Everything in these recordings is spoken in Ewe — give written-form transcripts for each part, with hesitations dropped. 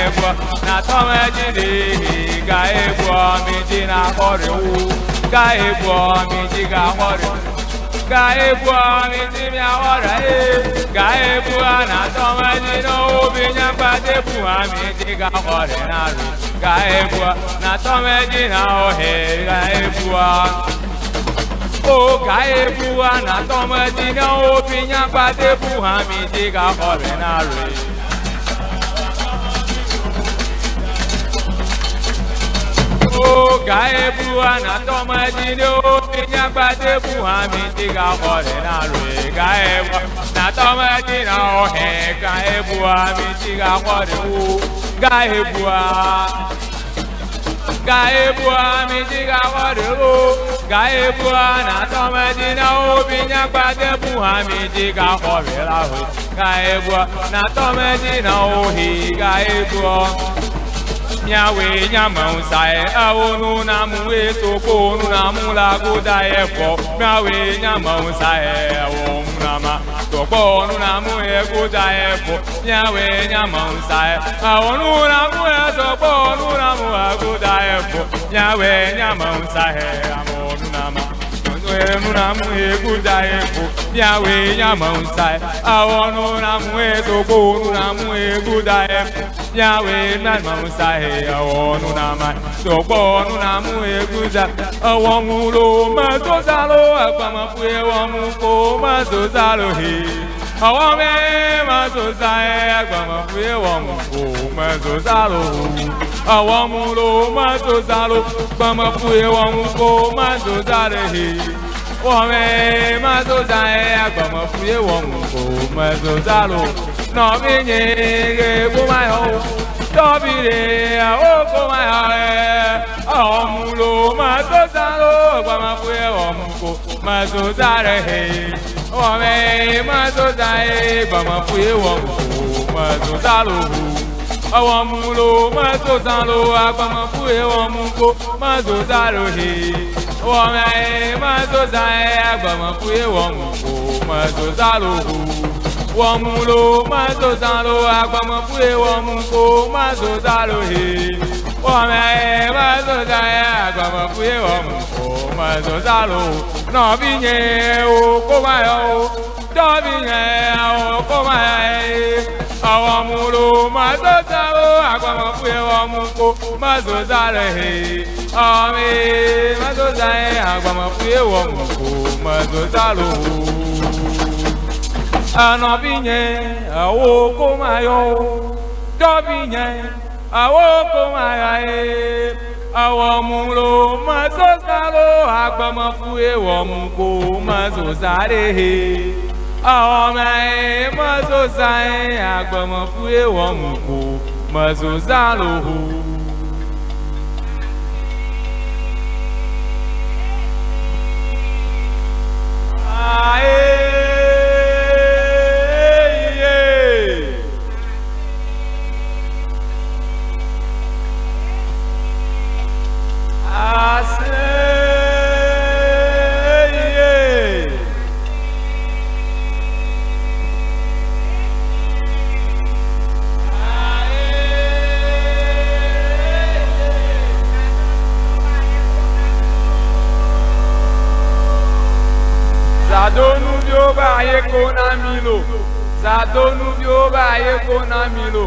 gaegwa na tọmẹjìdì gaegwa mi na kọrìwò gaegwa mi ji ga kọrìwò gaegwa mi ji mi awọrọ ye gaegwa na tọmẹjì na obi nyagbade bu mi ji ga kọrì na ri gaegwa na tọmẹjì na ohe gaegwa. O gaegwa na tọmẹjì na obi nyagbade bu mi ji ga kọrì na ri. O gaebua na tọmọdé omi nyagbade buhami ti ga kọrẹ na re gaebua na tọmọdé na ọhẹ gaebua mi ti ga kọrẹ wo gaebua gaebua mi ti ga kọrẹ wo gaebua na tọmọdé na omi nyagbade buhami ti ga kọrẹ la re gaebua na tọmọdé na ohe gaebua. Nyawe nyama sae awonu na mu etoko nu na mu la goda efo. Nyawe nyama sae awonu na ma toko nu na mu e goda efo. Nyawe nyama sae awonu na mu etoko nu na mu a goda efo. Nyawe nyama sae awonu na ma nu na mu e goda efo. Nyawe nyama sae awonu na mu etoko nu na mu e goda efo. Nyawe nyama sae awonu na ma toko nu na mu e goda. Awo mu lo ma so salo agbama fu e wo mu ko ma so salo he. Awo me ma so sae agbama fu e wo mu ko ma so salo. Awo mu lo ma so salo agbama fu e wo mu ko ma so salo he. Wo me ma so sae agbama fu e wo mu ko ma so salo. No mi nye ge ko ma yo. Tobire o ko ma yo. Awo mu lo ma so salo agbama fu e wo mu ko ma so salo he. Wo me ma so sae agbama fu e wo mu ko ma so salo. Awo mu lo ma so salo agbama fu e wo mu ko ma so salo he. Wo me ma so sae agbama fu e wo mu ko ma so salo. Wo mu lo ma so salo agbama fu e wo mu ko ma so salo he. Wo me ma so sae agbama fu e wo mu ko ma so salo. No bi nye o ko ma yo. Do bi nye o ko ma ye. Awo mu lo ma so salo agbama fu e wo mu ko ma so salo he. Awo me ma so sae agbama fu e wo mu ko ma so salo. Anobinye awo ko ma yo. Dobinye awo ko ma ye. Awo mu lo ma so salo agbama fu e wo mu ko ma so sare he. Awo me ma so sae agbama fu e wo mu ko ma so salo. Ae. Zadonu bioba ye kona milo.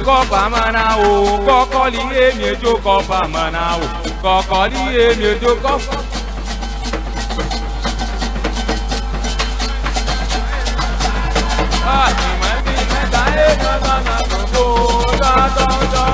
Kọ́kọ́ mana o, kọ́kọ́ li èmi ojú kọ́fà mana o, kọ́kọ́ li èmi ojú kọ́fà. Ah, ìmọ̀ bí mẹ́ta ẹ̀ lọ́nà gbogbo dọ́dọ́dọ́.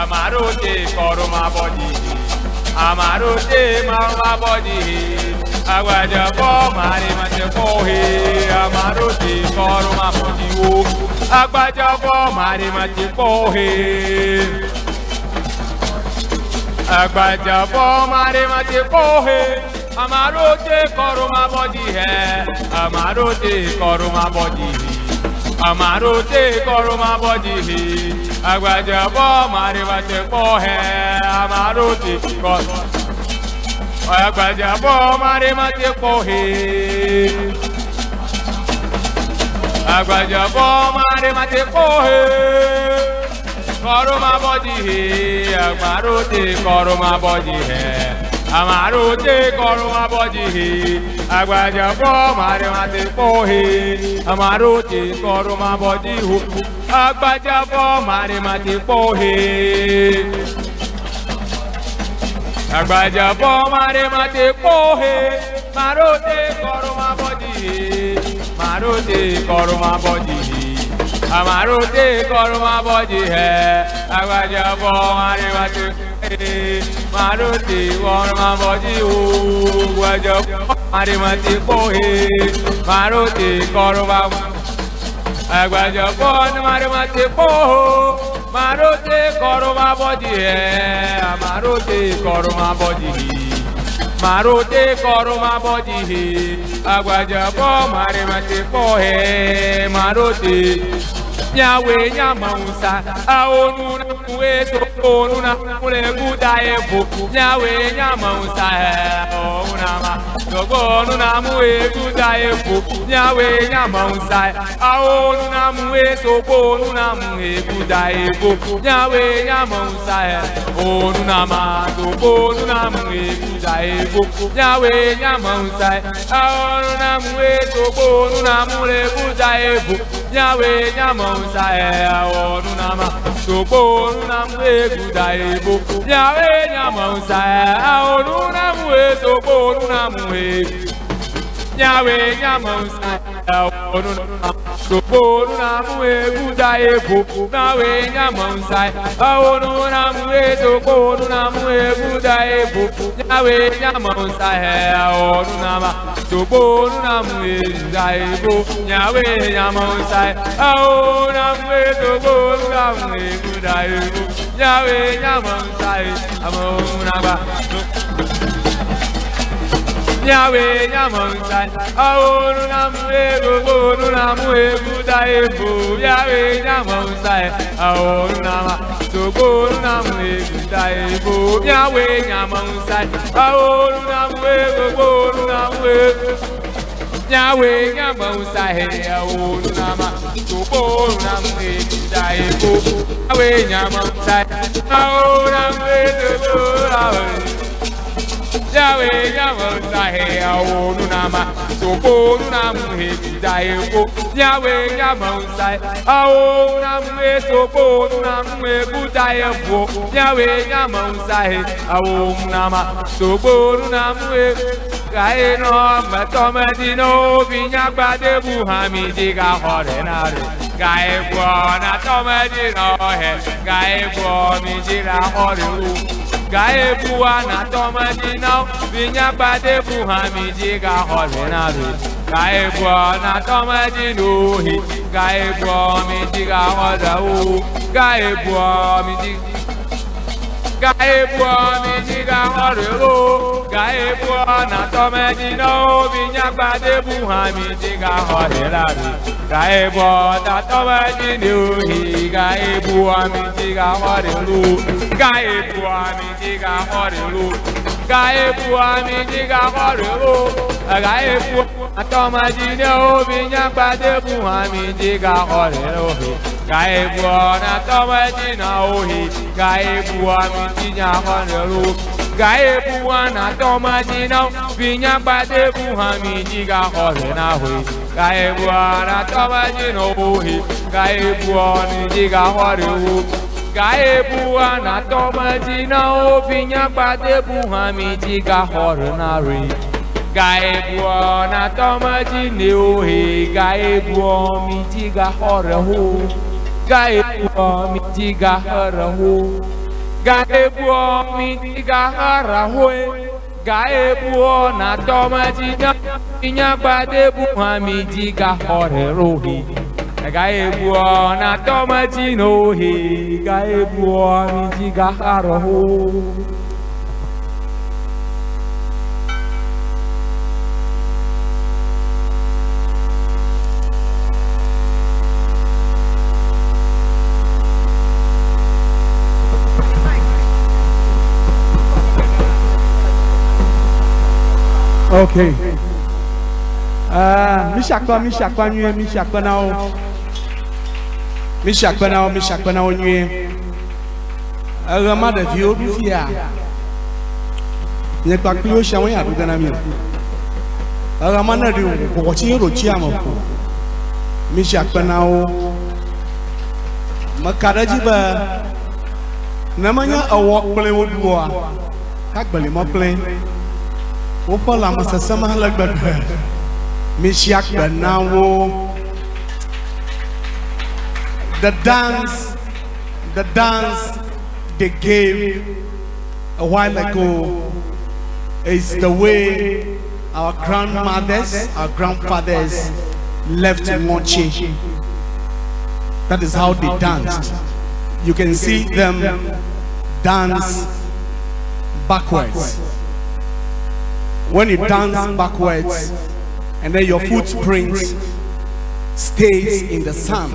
Amarote koroma body. Amarote mama body. Agbajabo mari mate kohe. Amarote koroma body wo. Agbajabo mari mate kohe. Agbajabo mari mate kohe. Amarote koroma body he. Amarote koroma body. Amarote koroma body he. Agbajabo mari mate kohe. Amarote koroma. Agbajabo mari mate kohe. Agbajabo mari mate kohe. Koroma body he. Amarote koroma body he. Amarote koroma body he. Agbajabo mari mate kohe. Amarote koroma body ho. Agbajabo mari mate kohe. Agbajabo mari mate kohe. Marote koroma body he. Marote koroma body he. Amarote koroma body he. Agbajabo mari mate kohe. Marote koroma body ho. Agbajabo mari mate kohe. Marote koroma. Agbajabo mari mate koho. Marote koroma body he. Amarote koroma body he. Marote koroma body he. Agbajabo mari mate kohe. Marote. Nyawe nyamausa aonu na mueto onu na muleguda evo. Nyawe nyamausa onu na ma dogo onu na mueguda evo. Nyawe nyamausa aonu na mueto onu na mueguda evo. Nyawe nyamausa onu na ma dogo onu na mueguda evo. Nyawe nyamausa aonu na mueto onu na muleguda evo. Nyawe nyamausa onu na ma dogo onu na mueguda evo. Nyawe nyamausa onu na mueto onu na mue. Nyawe nyamausa onu na dogo onu na mueguda evo. Nyawe nyamausa onu na mueto onu na mueguda evo. Nyawe nyamausa onu na ma dogo onu na mueguda evo. Nyawe nyamausa onu na mueto onu na mueguda evo. Nyawe nyamausa onu na ma. Nyawe nyamausa aonu na muego onu na mueguda evo. Nyawe nyamausa aonu na ma dogo onu na mueguda evo. Nyawe nyamausa aonu na muego onu na muego. Nyawe nyamausa aonu na ma dogo onu na mueguda evo. Nyawe nyamausa aonu na muego. Nyawe nyamausa aonu na ma dogo onu na mueguda evo. Nyawe nyamausa aonu na muego onu na mueguda evo. Nyawe nyamausa aonu na ma dogo onu na muego. Gae no metomedino vinyagbade buhami diga horenare. Gae bo na tomedino he. Gae bo mi diga horeru. Gae bua na tomedino vinyagbade buhami diga horenare. Gae bo na tomedino he. Gae bo mi diga horeru. Gae bo mi diga. Gae bo mi diga horeru. Gae bo na tomedino vinyagbade buhami diga horenare. Gae bo na tomedino he. Gae bo mi diga horeru. Gae bo mi diga horeru. Gae bo mi diga horeru. Gae bo na tomedino vinyagbade buhami diga horeru. Gae bo na tomedino he. Gae bo mi diga horeru. Gae bua na tomedino vinyagbade buhami diga horenawe. Gae bua na tomedino he. Gae bua ni diga horeru. Gae bua na tomedino vinyagbade buhami diga horenare. Gae bua na tomedino he. Gae bua mi diga horehu. Gae bua mi diga horehu. Ga ebuo mi diga hara hoe. Ga ebuo na toma di nya gba de bu ha mi diga hore rohi. Ga ebuo na toma di no hi. Ga ebuo mi diga hara ho. Okay. Mi siakpa nyuie, mi siakpa na wo. Mi siakpa na wo, mi siakpa na wo nyuie. Eɣe ma ɖeviwo ɖu fia. Nye kpakpli wo sia wonya ɖu ge na mi o. Eɣe ma ne ɖi wɔwɔtsi ye ɖo tsi ame ƒo. Mi siakpa na wo. Meka ɖe edzi be ne menye ewɔ kple wo ɖua, kagbeli mɔ kple woƒe lãmesesẽ ma le gbegbe. Mi siakpe na wo. The dance they gave a while ago is the way our grandmothers, our grandfathers left Mochi. That is how they danced. You can see them dance backwards. When you dance backwards, and then your footprint stays in the sand.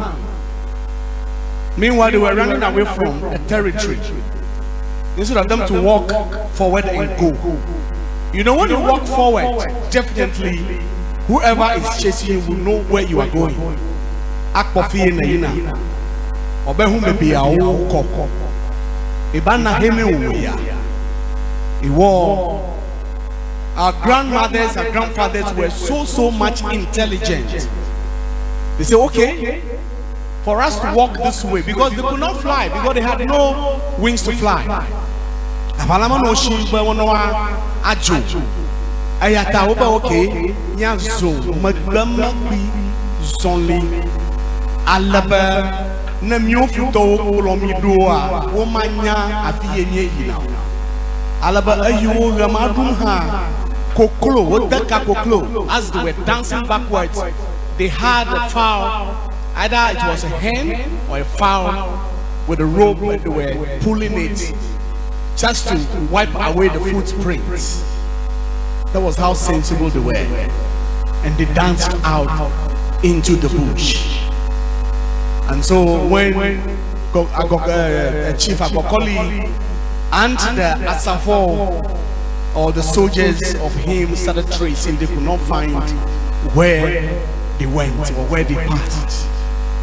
Meanwhile, they were running away from the territory. Instead of them to walk forward and go. You know, when you walk forward, definitely whoever is chasing you will know where you are going. Akpɔfi na yina. Ɔbɛhu beebi a wokɔ. Eba na hemi wo ya. Iwɔ. Our grandmothers and grandfathers were so much intelligent. They say, okay, for us to walk this way, because they could not fly, because they had no wings to fly. Abalama no shi be wono ajo. Eyata wo be okay, nya zo megbe megbi zonli. Alebe ne miwo futɔwo kplɔ mi ɖoa, womanya afi ye míeyina o. Alebe eyiwo ɣe ma ɖum hã, koklo, wode ka koklo. As they were dancing backwards, they had a fowl. Either it was a hen or a fowl with a rope, and they were pulling it just to wipe away the footprints. That was how sensible they were. And they danced out into the bush. And so when Chief Agokoli and the Asafo, or the soldiers of him, started tracing, they could not find where they went or where they passed.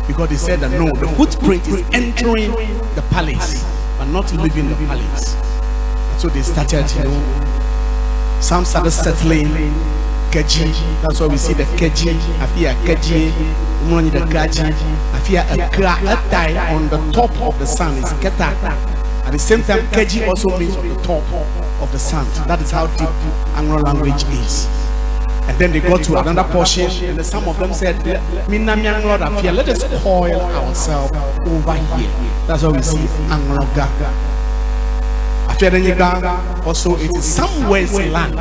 Because they said that no, the footprint is entering the palace, but not leaving the palace. And so they started, you know, some started settling Keji. That's why we see the Keji, Afia Keji, Umoni the Gaji, Afia Akra, Atai on the top of the sand is Keta. At the same time, Keji also means on the top of the sand. That is how deep Anglo language is. And then they got to another portion, and some of them said, let us coil ourselves over here. That's why we see Angloga. Also, it is somewhere's land.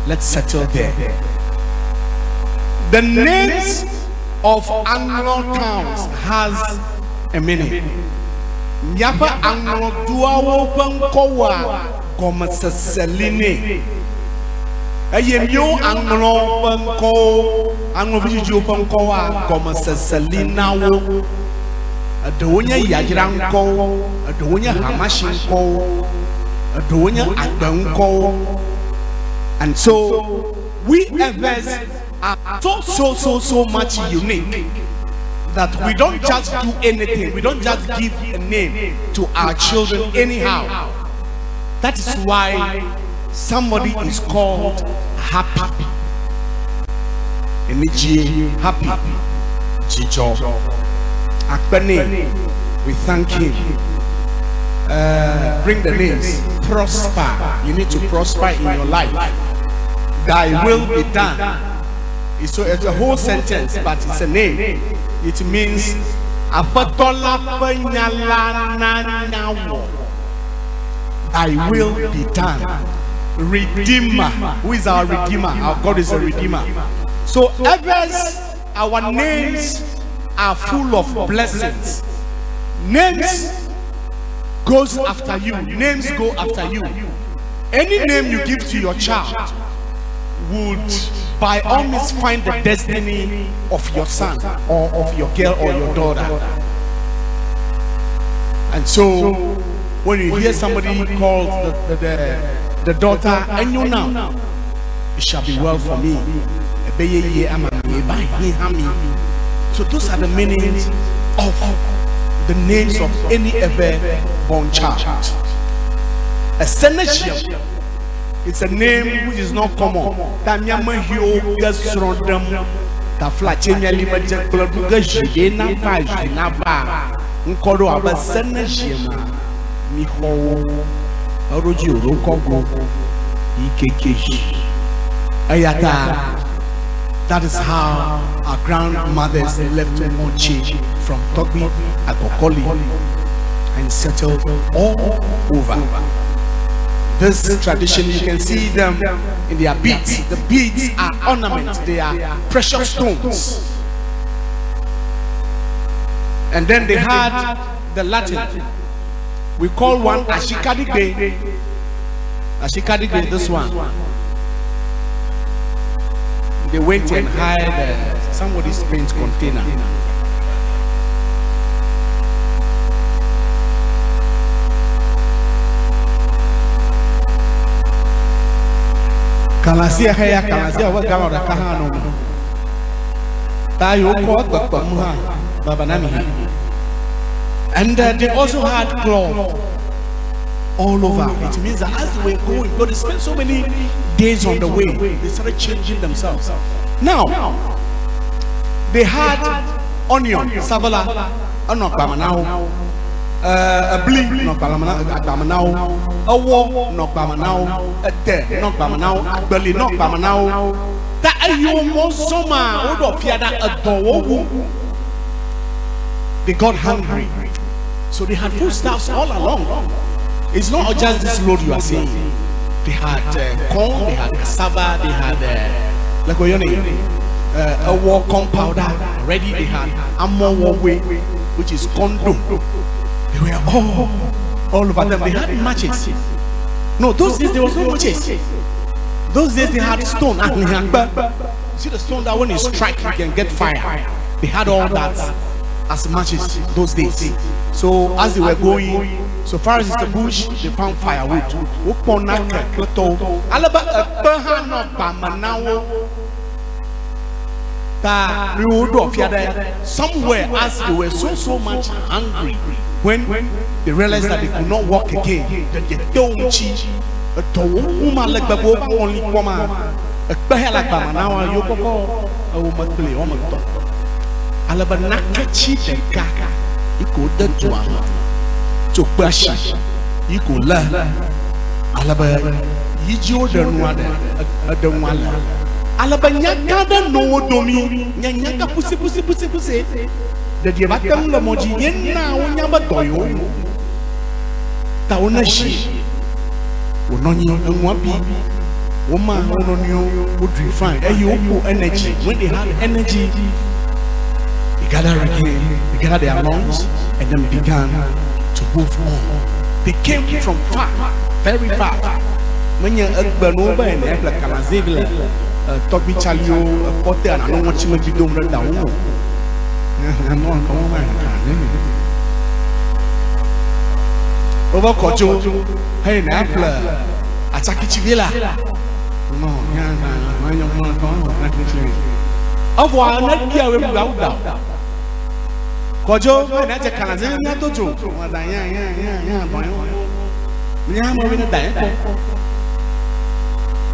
Let's settle there. The names of Anglo towns has a meaning. Nyapa Anglo duawo ƒe gɔmesese eye míwo aŋlɔ ƒe ŋkɔwo, aŋlɔ vidzidziwo ƒe ŋkɔwoa, gɔmesese li na wo. Eɖewo nye yayra ŋkɔwo, eɖewo nye hamasi ŋkɔwo, eɖewo nye agbe ŋkɔwo. And so we Ewes are so much unique that we don't just do anything. We don't just give a name to our children anyhow. That is why somebody is called Happy. Eniji Happy. Jijo. Akpene. We thank him. Bring the names. Prosper. You need to prosper in your life. Thy will be done. So it's a whole sentence, but it's a name. It means Aƒetɔ la ƒe nya la na nya wɔ. Thy will be done. Redeemer. Who is our Redeemer? Our God is a Redeemer. So Eves, our names are full of blessings. Names goes after you. Names go after you. Any name you give to your child would by all means find the destiny of your son or of your girl or your daughter. And so when you hear somebody called the daughter Enyonam, it shall be well for me. So those are the meanings of the names of any ever born child. A Senesium, it's a name which is not common. That is how our grandmothers left Mochi from Togbi Agokoli and settled all over. This tradition, you can see them in their beads. The beads are ornaments, they are precious stones. And then they had the Latin. We call one Ashikadigbe. Ashikadigbe, this one. They went and hired somebody's paint container. Kalasia haya kalasia wa gama da kahano. Tayo ko gbagba baba nami. And they also had cloth all over. It means that as they were going, but they spent so many days on the way, they started changing themselves. Now, they had onion, savala, anokbamanao, abli, nokbamanao, awo, nokbamanao, ete, nokbamanao, agbeli, nokbamanao. Ta ayo soma odo fiada adowo. They got hungry. So they had foodstuffs all along. It's not just this load you are seeing. They had corn, they had cassava, they had a war corn powder already. They had amowowe, which is condom. They were all over them. They had matches. No, those days there was no matches. Those days they had stone. You see the stone that when you strike, you can get fire. They had all that as matches those days. So as they were going, so far as the bush, they found firewood. Somewhere, as they were so much hungry, when they realized that they could not walk again, then they don't Energy. When they had energy, they gathered again, they gathered their lungs, and then began to move on. They came from far, very far.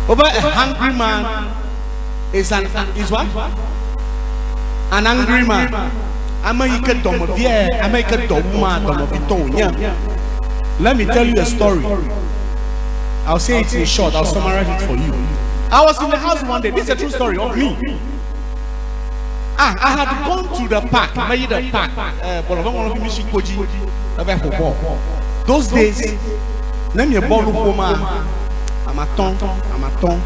Over a hungry man is an is what? An angry man. Let me tell you a story. I'll say it in short. I'll summarize it for you. I was in the house one day. This is a true story of me. I had gone to the park. The park. Those days, Ne mi bɔlu ƒoma, amatɔn, amatɔn.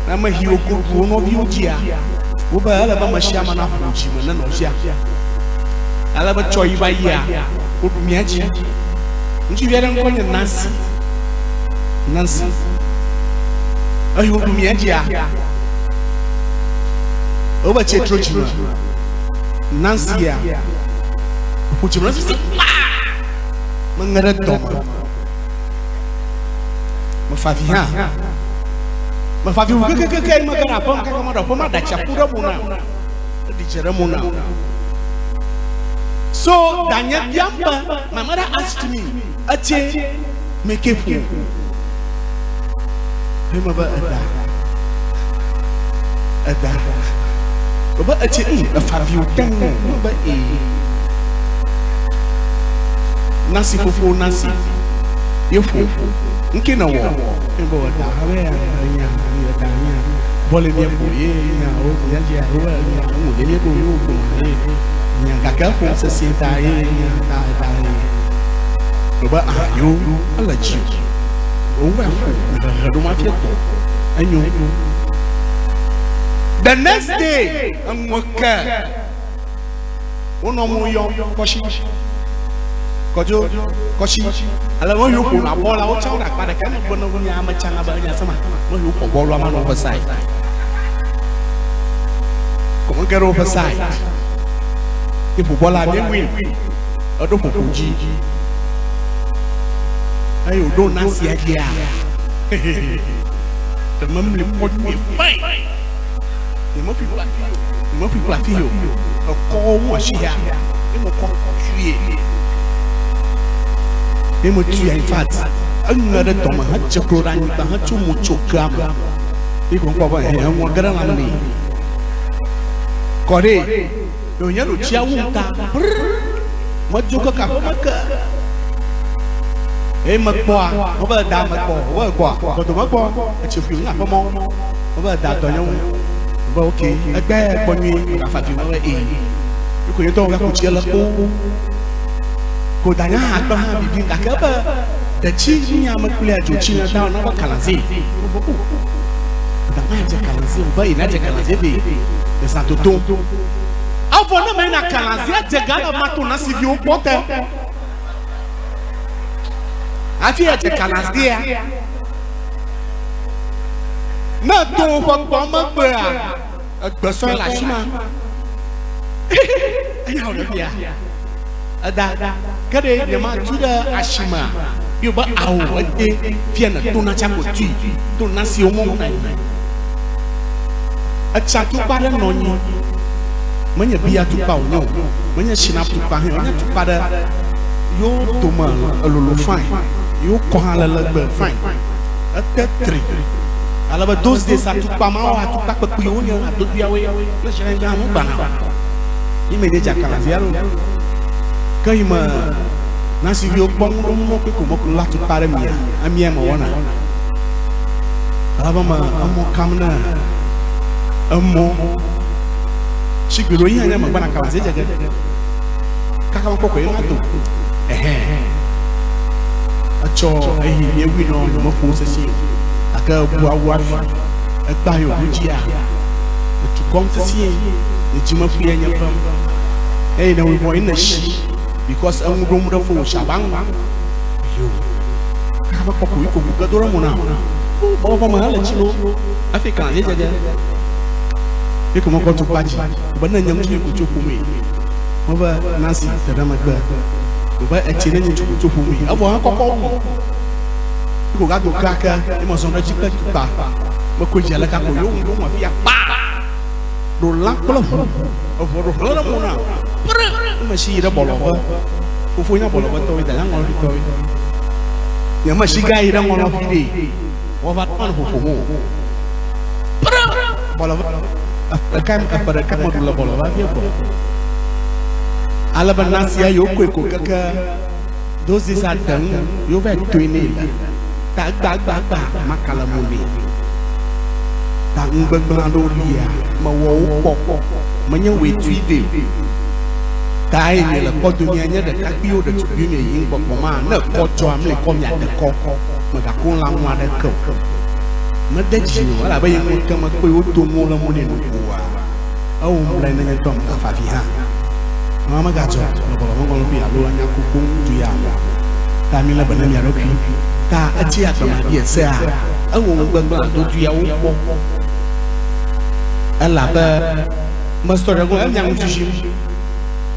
Ne ame yiwo ko ɖu wo nɔviwo dzia, wobe ele be ame sia ame naƒo dzime ne nɔvia. Ale be tsɔ yi va yia, woɖu mía dzi. Ŋutsuvi aɖe ŋkɔ nye Nancy. Nancy. Eyi woɖu mía dzia, wobe tse trɔ dzime. Nancy ya, ƒo dzime sisi kpaa. Meŋe ɖe dɔme. Mefa vi hã. Mefa vi wu kekekeke yi mege ɖe aƒeme kaka meɖe aƒeme aɖatsi aƒu ɖe mo nam. Eɖi dze ɖe mo nam. So danye biam be, my mother asked me, etse meke ƒo. Eye mebe eda. Eda. Mebe etse ŋ efa vi wu teŋ o. Mebe ee. Nasi fofo nasi. Ye ƒo. Ŋke ne wɔ. Ebe eda habe ya nya eda nya. Bɔle mi ƒo ye nya o nya dzi o nya o de mi ko yo ko ye nya gake ƒo sese ta ye nya ta ta ye. Ebe ah yo ele dzi o. Wo ƒo hehe ɖo ma fie tɔ. Enyo. The next day eŋue ke wonɔ mo yɔm kɔsi kɔdzo kɔsi ale me yiwo ƒona bɔl la wotsã wo ɖe akpa ɖeka emegbe ne wonye ame tsã be enya sema me yiwo xɔ bɔlua ma nɔ woƒe side kɔme ge ɖe woƒe side ye ƒo bɔl la mi win eɖo ƒoƒo dzi eye wòɖo nasia dzia ɖe memli kpɔ nyuie fine. Nyemeƒui kple afi o. Nyemeƒui kple afi o. Ekɔ wo asi ya. Ye mekɔ tue. Ye metue in fact, eŋe ɖe dɔme hedze klo ɖe anyigba hetso mo tso kea me. Ye ko mekpɔ be hɛ eŋua ge ɖe lãme nɛ. Kɔ ɖe. Ye wònye ɖo tsia wum ta. Brrr. Medzo keke aƒeme ke. Eye mekpɔa, mebe eda mekpɔ, wobe egbɔa, gbɔdo megbɔ, etsi ƒui wònye aƒemɔ. Mebe da dɔ nye ŋu. Mebe ok, egbe kpɔ nyuie, megafa vi mebe ee. Yi ko nye ŋutɔ meva ku tsi ele kpo. Ko danye hã kpe hã vivi gake ebe detsi nunya me kple dzotsi le da na be kalazi. Mebe o. Da ma dze kalazi o be yina dze kalazi be le zã dodo. Evɔ ne meyina kalazi adze ga le mato na siviwo kpɔ te. Hafi adze kalazia. Ne èto woƒe gbɔ megbea, egbe sɔe le afi ma. Eya wòle fia. Eda ke ɖe nyematui ɖe asimea? Ye wòbe ao, ede fia nètona tsa ko tui to na si womɔ na yi. Etsa tukpa ɖe nɔ anyi. Menye biya tukpa wònye o, menye shinap tukpa hã o, enye tukpa ɖe yewo dome elolo fine, yewo kɔ hã le legbe fine. Ete tri. Ale be those days atukpa mawo atukpa kpekpe wonye adodoeawoe kple tsi ɖe anyigba megbãna o. Yi me nye dzakalavi alo ke yi me nasiviwo kpɔ nu ɖo mɔ kpekpe mɔklu la tukpa ɖe mia emia me wɔna. Ale be me emɔ kam ne emɔ shigbe ɖo yi hã nye megbãna kalazi dzedze. Kaka mekpɔ ko ye ma do. Ɛhɛn. Etsɔ eyi míewui nɔ nyemeƒo sesĩe o, gake ebu awu hafi. Egbã yi wòɖo dzia, etu kɔm sesĩe. Nye dzimeƒuie nye vem. Eye ne wòe vɔ ye nèshi because eŋu ɖom ɖe fowò shaba ŋu. Yo. Kaka mekpɔ ko yi ko ŋu ge do ɖe mo nam. O, bɔbɔ me hele tsi lo hafi klã dze dzedze. Ye ko mekɔ tukpa dzi be ne nye ŋutsu ye ko tso ƒomee. Mebe Nancy te ɖe megbe. Wòbe etsi ne nye ŋutsu ko tso ƒomee. Evɔ hã kɔkɔ wu. Ye ko gado kea ke ye mezɔ ɖe edzi kple tukpa. Mekɔe dzi aleka ko yewo ŋu ɖo ŋu afia kpaa. Ɖo lã kple ʋu. Eʋua ɖo hlẽ ɖe mo nam. Prẽ! Ye mesi yi ɖe bɔlɔƒe. Fofo nye bɔlɔƒetɔwoe, dada ŋɔlɔƒitɔwoe. Nye mesi gayi ɖe ŋɔlɔƒi ɖee. Woava tɔ ƒoƒom o. Prẽ! Bɔlɔƒe eƒe ɖeka eƒe ɖeka meɖu le bɔlɔƒe hafi egbɔ. Ale be nasia yewo koe ko keke those days ade ŋu yewo va toe nɛ le ta gbagbagba maka le mo nɛ. Ta nugbegblẽ aɖewo lia mewɔ wo kpɔ menye wòe tui vɛ o. Tae miele kɔ domea nye ɖekakpuiwo ɖetugbuiwo mieyi ŋgbɔgbɔ ma ne kɔ dzɔa mle kɔ miade kɔ. Mègako lãnu aɖeke o. Mede dzi o elabe ye ŋu ke mekpɔe wodo nuwo le mo nɛ nuƒoa. Ewɔ nublanui na nye ŋutɔ megafa avi hã. Nua megadzɔ le bɔlɔmeŋɔlɔƒe alo anya ku koŋ du ya o. Ta milé be na mia ɖokui. Ta etsi agbemaɖi esea, ewɔ nu gbegblẽ adodoeawo kpɔ. Elabe mesɔ ɖe eŋu emia ŋu zizim,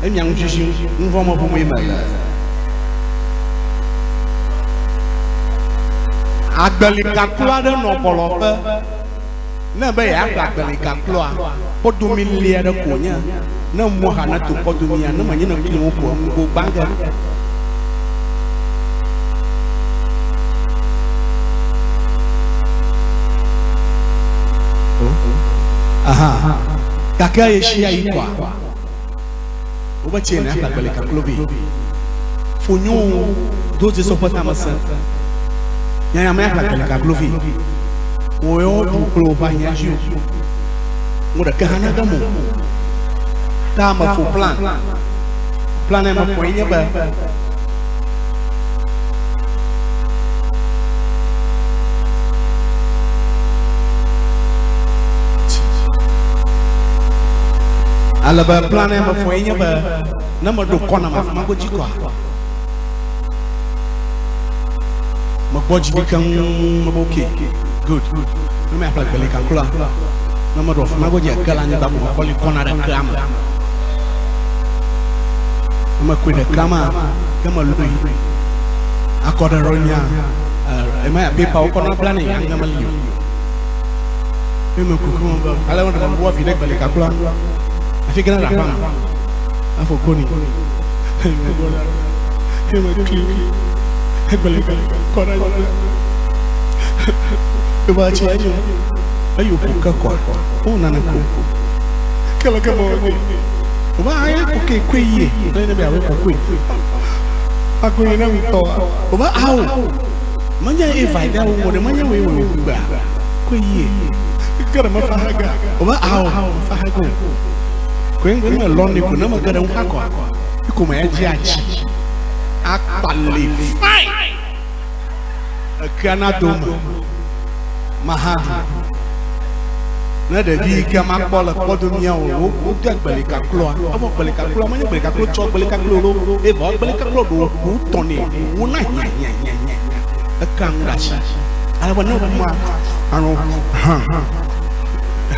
emia ŋu zizim, nuvɔ̃ me ʋumee mele. Agbelikaklo aɖe nɔ bɔlɔƒe. Ne be yeaƒle agbelikakloa, kpɔdomi li aɖe ko wònye. Ne mɔ xa neto kpɔdomia, ne menye ne kli wo ko eŋu go gbã ge. Aha. Gake ɣesiaɣi koa, wobe tse ne aƒle agbelikaklo vɛ. Fonyo do Jesu ƒe tamesẽ. Nyanya me aƒle agbelikaklo vɛ. Wò ya woɖu kple woƒe ahiã dzi o. Ŋu ɖeke hã nage eme o. Ta mefo plan. Plan ya mefɔe nye be ale be plan ya mefɔe nye be ne meɖo kɔna me afi ma godzi kɔa megbɔ dzi ɖi keŋ mebe ok good ne meaƒle gbelika kloa ne meɖo afi ma godzi eke le anyigba ko mekɔ li kɔna ɖe kea me ne mekɔe ɖe kea mea ke melɔe akɔ ɖe rɔnya ema ya pepa wokɔna bla ne aŋe meli o ne meku ke me ale me ɖe mebua vi ɖe gbelika kloa afi ke ne ɖe aƒea me afɔ koni Ko me edzi atsi akpali fine ekea na dome maha ɖu ne ɖevi yi ke makpɔ le kpɔdomia o wo wode gbelika kloa evɔ gbelika kloa menye gbelika klo tsɔ gbelika klo lo evɔ gbelika klo ɖo wu tɔ nɛ wu na hiã hiã hiã hiã ekea ŋu ɖe asi ale be ne ŋua anɔ hã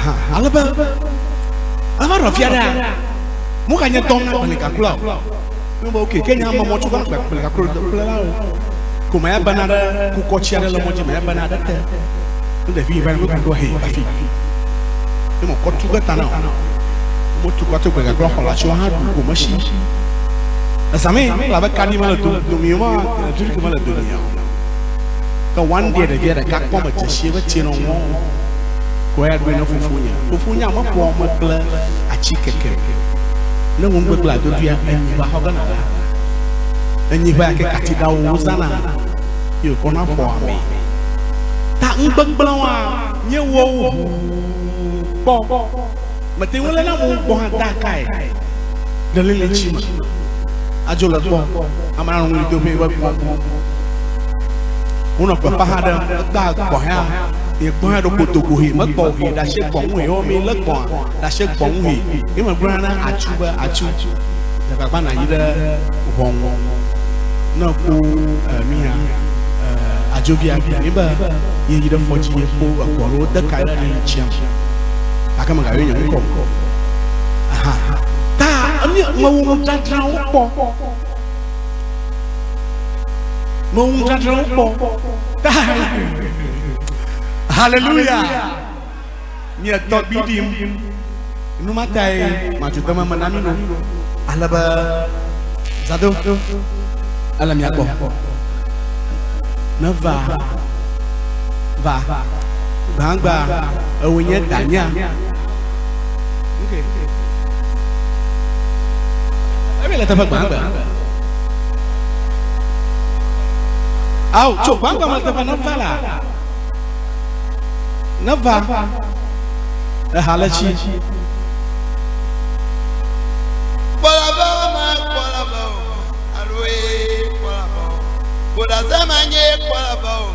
hã ale be eva ɖɔ fia ɖea Mo ka nye dɔm na gbelika kura o. Ne be ok, ke nye ame mɔ tso va gbelika kura kple la o. Ko ma ya bena ɖe kukɔtsi aɖe le mɔ dzi, ma ya bena ɖe te. Ne ɖevi yi va ne kuku he afi. Ne mo kɔ tu ge ta na o. Mo tu kɔ tu gbelika kura xɔ la tsi hã ɖu ko mesi. Ezame la be kaɖi mele do domi ma, electric mele domi o. Ke one day ɖevia ɖeka kpɔ me dzesi ebe tsi nɔ ŋɔ. Ko ya ɖoe ne fofonye. Fofonye ame ƒoa me kple atsi keke. Ne ŋu gbegblẽ adodoea, enyi ʋe xɔ ge nàla. Enyi ʋe ake kati ɖawo wozãna ye wòkɔna ƒoa amee. Ta ŋugbegblẽwoa, míewɔ wo ʋuu kpɔ. Mete ŋu léna amewo gbɔ hã da kae ɖe lilitsi me. Adzo le gbɔ, ame nanɔ ŋu do ƒe gbɔ. Wonɔ gbeƒã hã ɖem, egbea gbɔ hã, ye gbɔ hã ɖo kotoku he, megbɔ he, ɖase gbɔ ŋu he, wɔ mi lé gbɔa. Ɖase gbɔ ŋu he. Ye megblɔna na atsu be, Atsu, dze agbagba nàyi ɖe ʋɔnu ne èkpɔ nuya, adzovia gblɔ nɛ be yeyi ɖe fɔdzi yekpɔ egbɔ ɖe wode ka ɖe alitsia me. Gake mègayɔ nye ŋkɔ o. Aha. Ta mewɔ nudzadzrawo kpɔ. Mewɔ nudzadzrawo kpɔ. Ta Hallelujah. Mia tɔgbui ɖim. Nu ma tae matso dɔme me na mi ɖo, ale be Zado, ele mia gbɔ. Neva va gbãgbã, ewòe nye danyea. Ebe le teƒe gbãgbã. Ao, tso gbãgbã me teƒe neva la. Neva eha le tsi. Kpɔlaba ma kpɔlaba o alo ee kpɔlaba o. Boɖaza ma nye kpɔlaba o.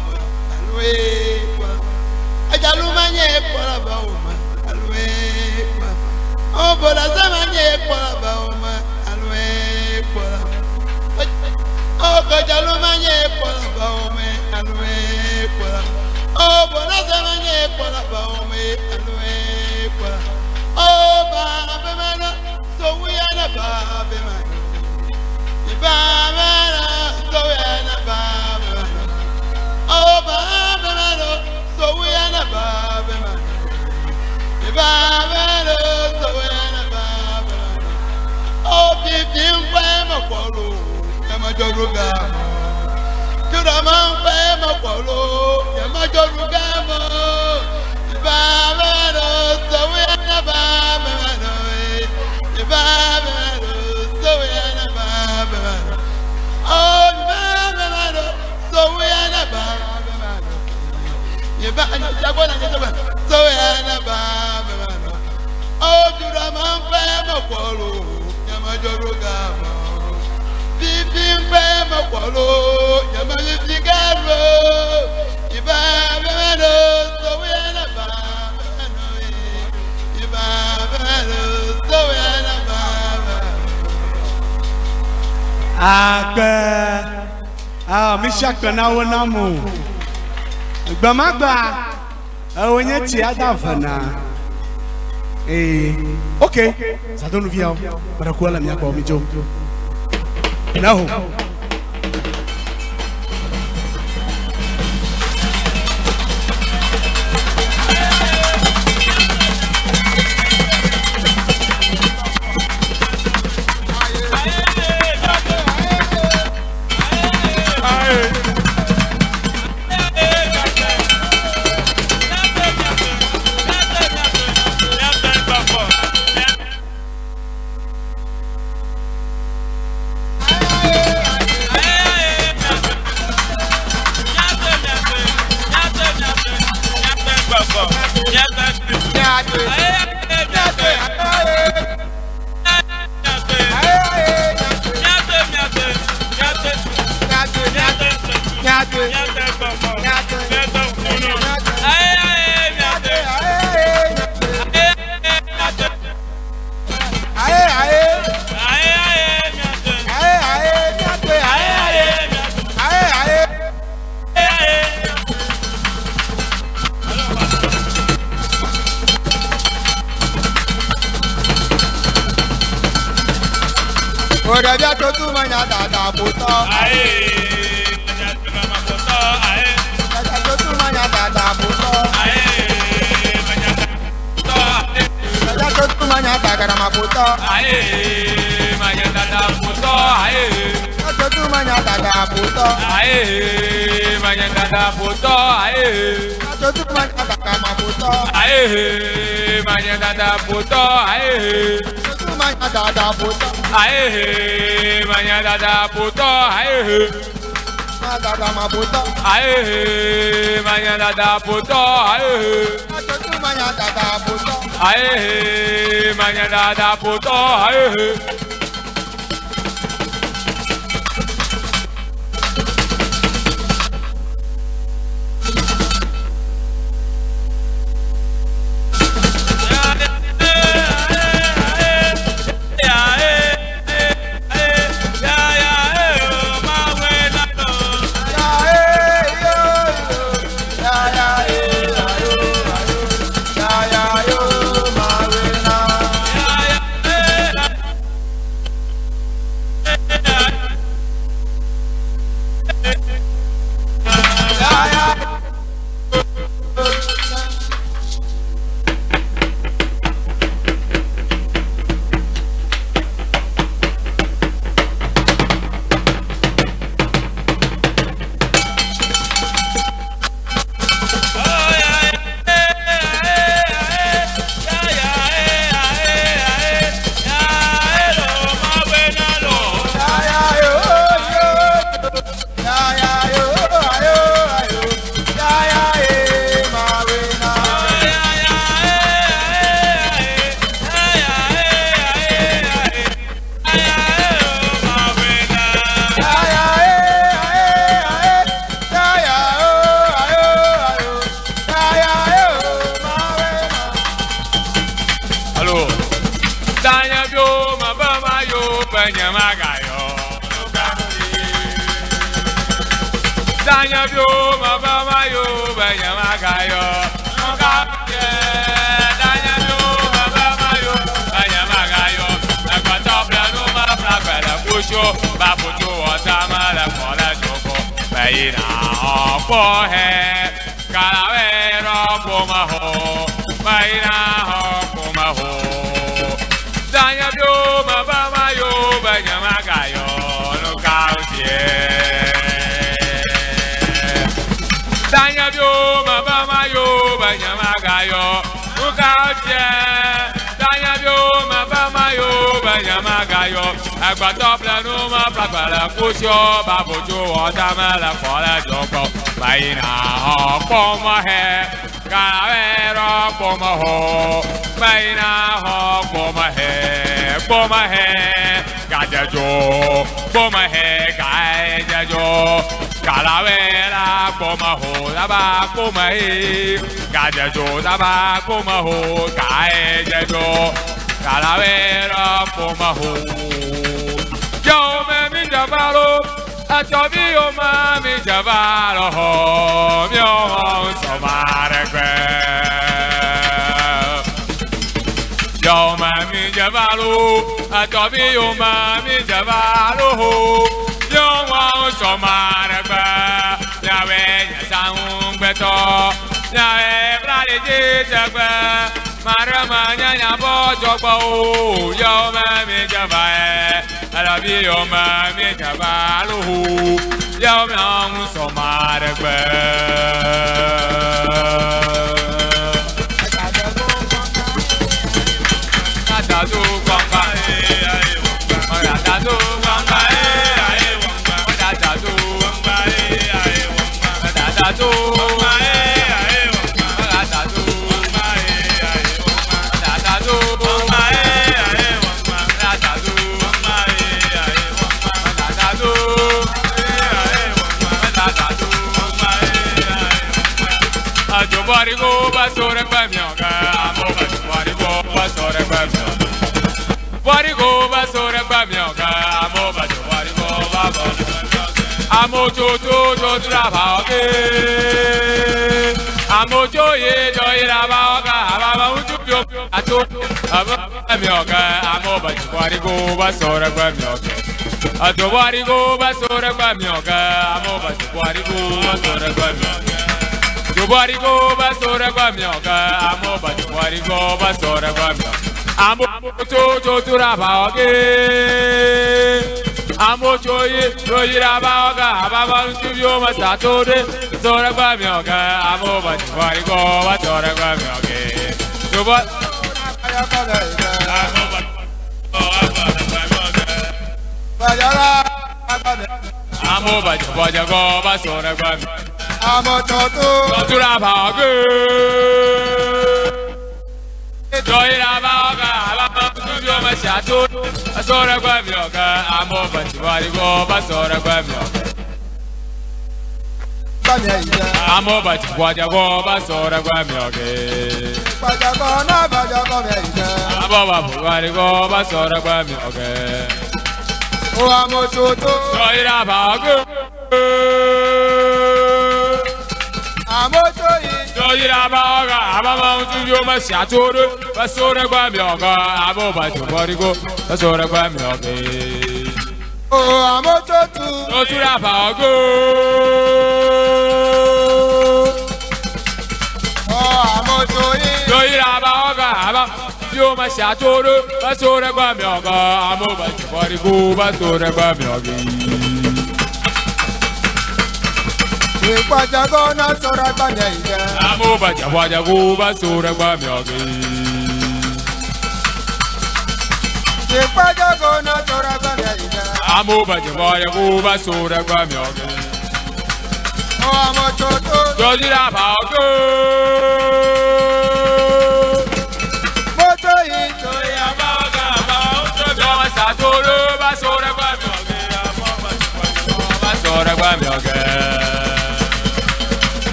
Gbamagba, onye ti ada vana. Ok, zadonu via, barakuwa la miakwa mijo. Naho. Ya ya yo, ayo ayo.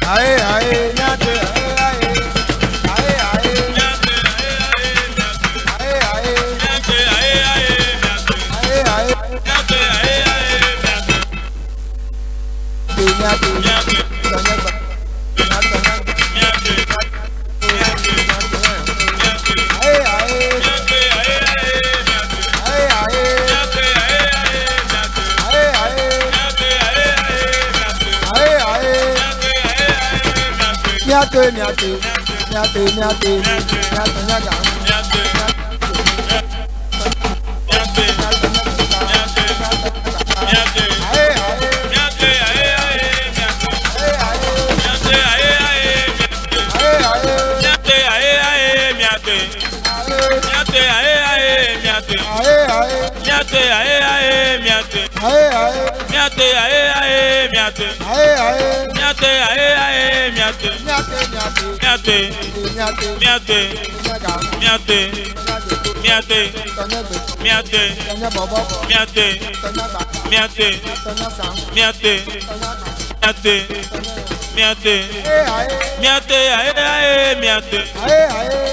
Aye, aye, nyate, aye, aye, aye, aye, aye, aye, aye. Miate, miate, miate, miate, miate, nyaga. Aye, aye.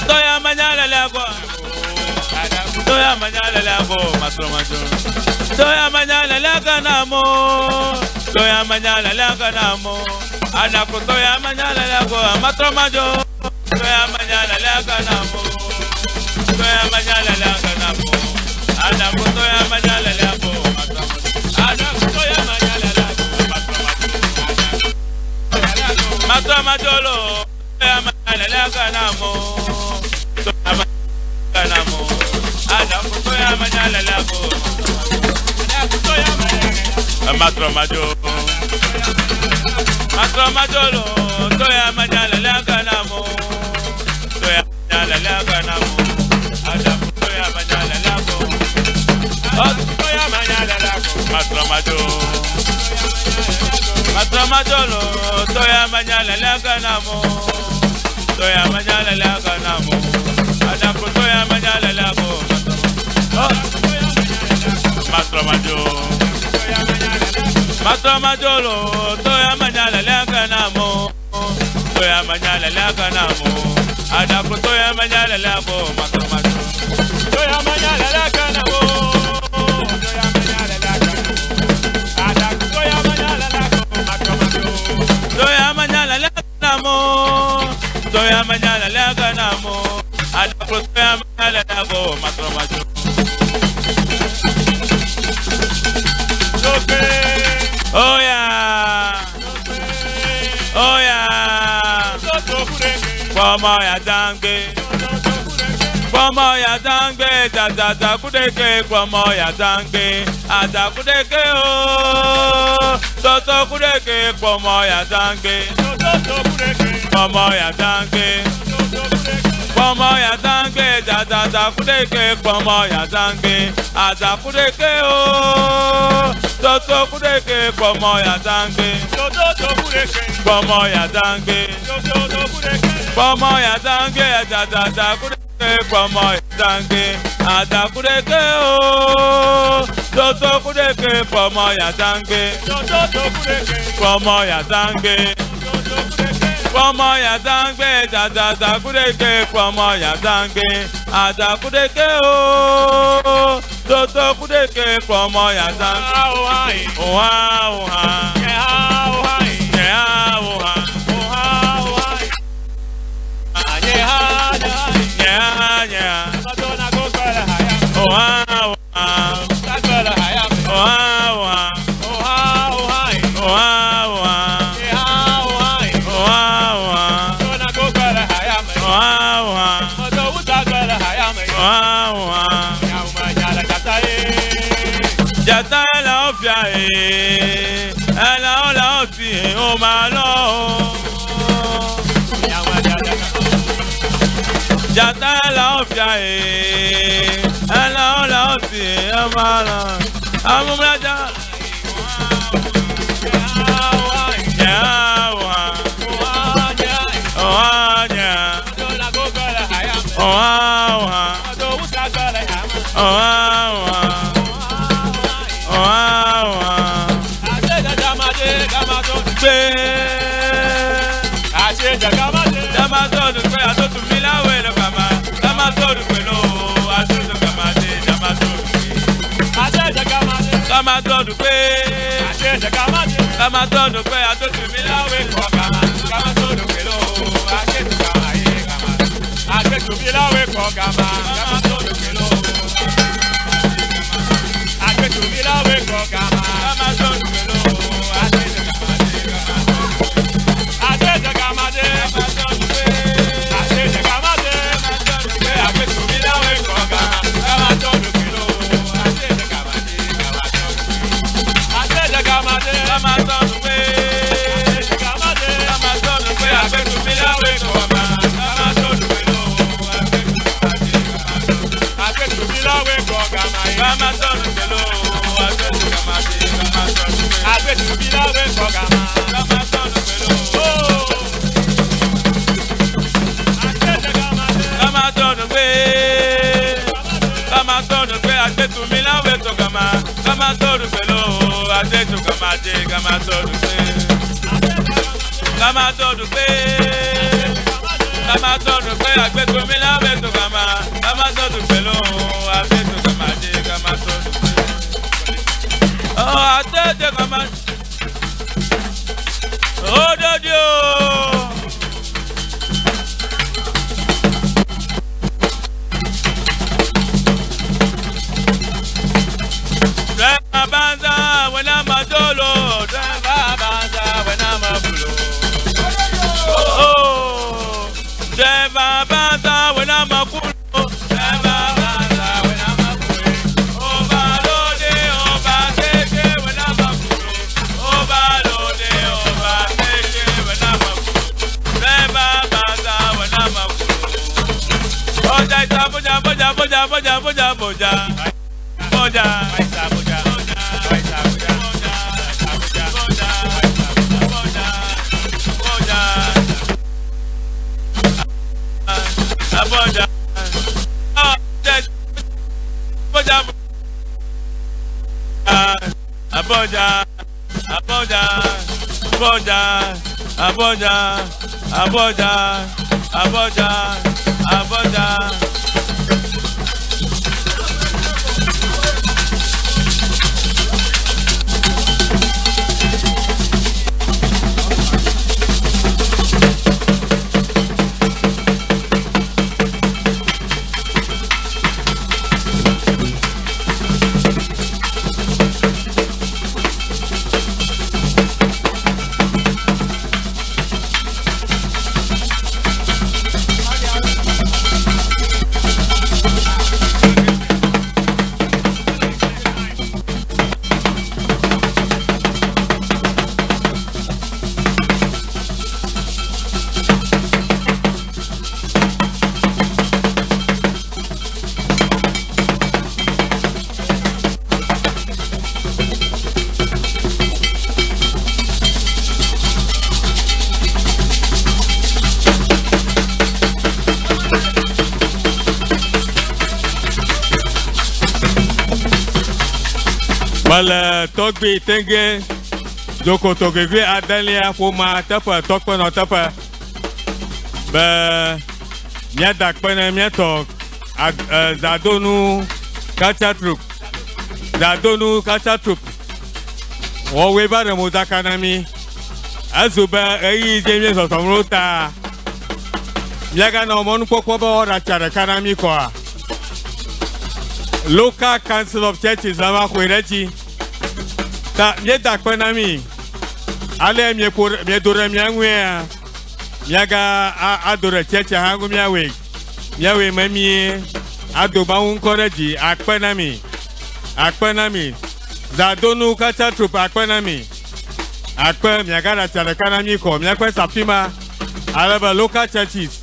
Toya mañana le hago. Toya manyala lako matromajo. Toya manyala laka namo. Toya manyala laka namo. Anako toya manyala lako matromajo. Toya manyala laka namo. Toya manyala laka namo. Anako toya manyala lako matromajo. Anako toya manyala lako matromajo. Matromajo lo. Toya manyala laka namo. Toya manyala namo. Anako toya manyala lako. Matromajo. Matromajo lo. Toya manyala laka namo. Toya manyala laka namo. Anako toya manyala lako. Toya manyala lako. Matromajo. Matromajo lo. Toya manyala laka namo. Toya manyala laka namo. Anako toya manyala lako. Matromajo. Matromajo lo. Toya manyala laka namo. Toya manyala laka namo. Anako toya manyala lako. Matromajo. Toya manyala laka namo. Toya manyala laka namo. Anako toya manyala lako. Matromajo. Toya manyala laka namo. Toya manyala laka namo. Anako toya manyala lako. Matromajo. Oh yeah. Oh yeah. Pomo ya dangbe. Pomo ya dangbe. Da da da kudeke. Pomo ya dangbe. Ada kudeke oh. Toto kudeke. Pomo ya dangbe. Pomo ya dangbe. Pomo ya dangbe. Da da da kudeke. Pomo ya dangbe. Ada kudeke oh. Toto kudeke. Pomo ya dangbe. Pomo ya dangbe. Pomo ya dangbe. Da da da kudeke. Pomo ya dangbe. Ada kudeke oh. Toto kudeke. Pomo ya dangbe. Pomo ya dangbe. Pomo ya dangbe. Da da da kudeke. Pomo ya dangbe. Ada kudeke oh. Toto kudeke. Pomo ya dangbe. Oha oha. Yeah oha. Yeah yeah. Oha oha. Oha oha. Oha oha. Oha oha. Oha oha. Oha oha. Jata la ofia e, la ola ofi o ma lo. Jata la ofia e, la ola ofi o ma lo. Amumraja. Yeah oha. Oha yeah. Oha oha. Oha oha. Oha oha. Aboja. Mele tɔgbi tenge dzokotogevi adelia ƒomea teƒe tɔkpenɔ teƒe be míada akpe ne míatɔ Zadonu Culture Troupe. Zadonu Culture Troupe wɔwoe va ɖe modzaka na mí. Ezu be ɣeyiɣi dze mí zɔzɔm ɖo ta míaganɔ mɔnukpɔkpɔ be woaɖe atsa ɖeka na mí kɔa. Local Council of Churches la va ƒoe ɖe edzi. Ta míeda akpe na mí. Ale miedo ɖe mía ŋuia, míaga ado ɖe tsɛtsia hã ŋu míawɔe. Míawɔe memie ado Mawu ŋkɔ ɖe dzi. Akpe na mi. Akpe na mi. Zadonu Culture Troupe akpe na mi. Akpe miagaɖe atsa ɖeka na mí kɔ. Míakpe sa afi ma. Ale be local churches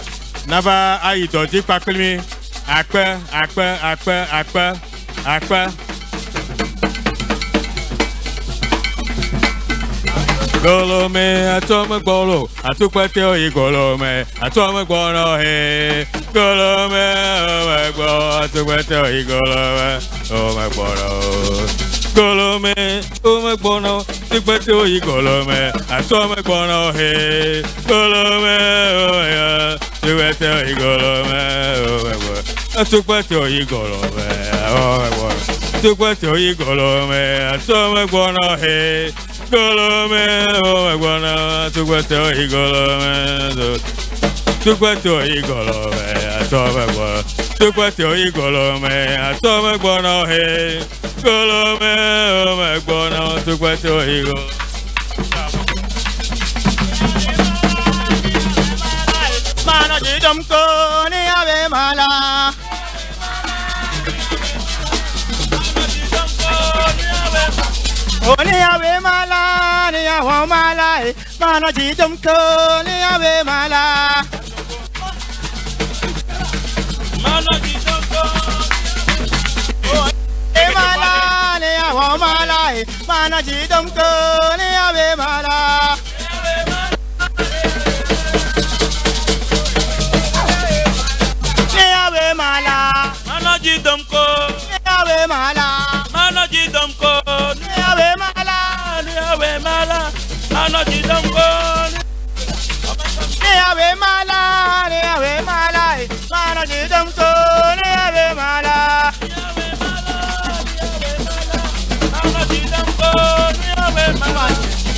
nava ayi dɔ dzi kpakple mí. Akpe, akpe, akpe, akpe, akpe. Golome, atome gbolo, atukpete oyi golome, atome gbono he. Golome, ome gbo, atukpete oyi golome, ome gbono. Golome, ome gbono, atukpete oyi golome, atome gbono he. Golome, ome, atukpete oyi golome, ome gbono. Atukpete oyi golome, ome gbono. Atukpete oyi golome, atome gbono he. Golome, ome gbono, atukpete oyi golome, atukpete oyi golome, atome gbono. Atukpete oyi golome, atome gbono he. Golome, ome gbono, atukpete oyi golome. Mano jidom ko ni ave mala. Oni ave mala ni awa mala e. Mano jidom ko ni ave mala. Mano jidom ko e mala ni awa mala e. Mano jidom ko ni ave mala. Ni ave mala. Mano jidom ko ni ave mala. Mano jidom ko ni ave mala. Ni ave mala. Mano jidom ko ni we mala ni ya we mala mana jidam ko ni ya we mala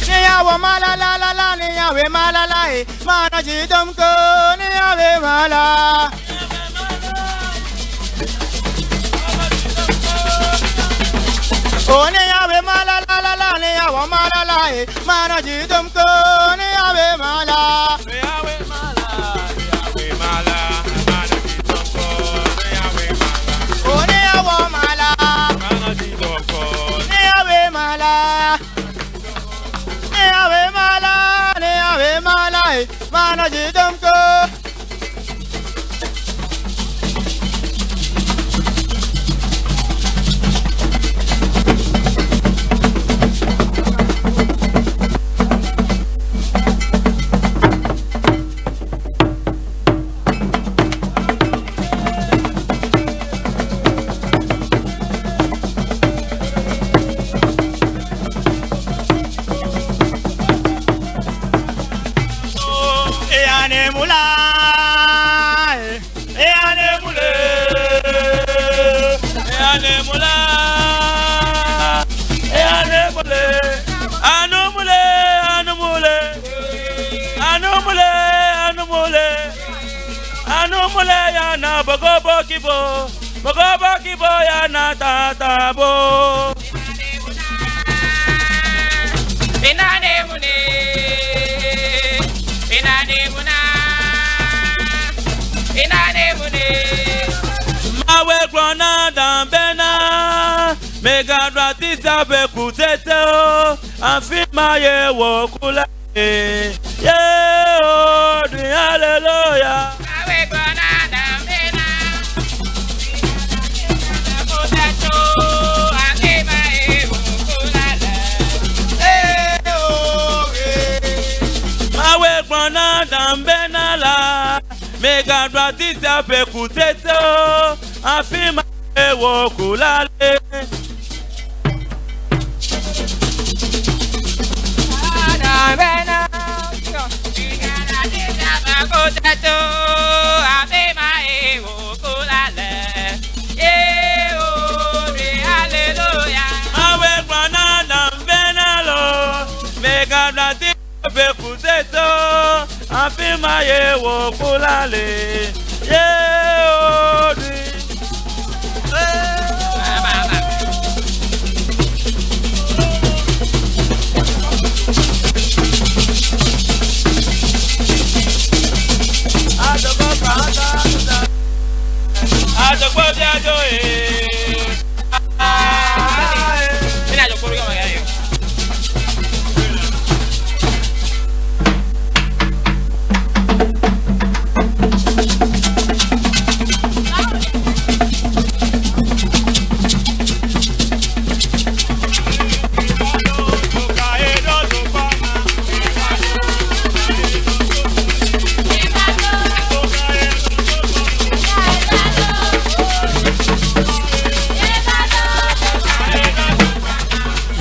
ni ya wo mala la la la ni ya we mala la mana jidam ko ni ya we mala. Oh ni ya we mala la la la ni ya wo mala la mana jidam ko ni ya we mala ni ya we mala ni ya we mala mana jidam ko ni ya we mala. Oh ni ya wo mala mana jidam ko ni ya we mala ni ya we mala ni ya we mala mana jidam ko.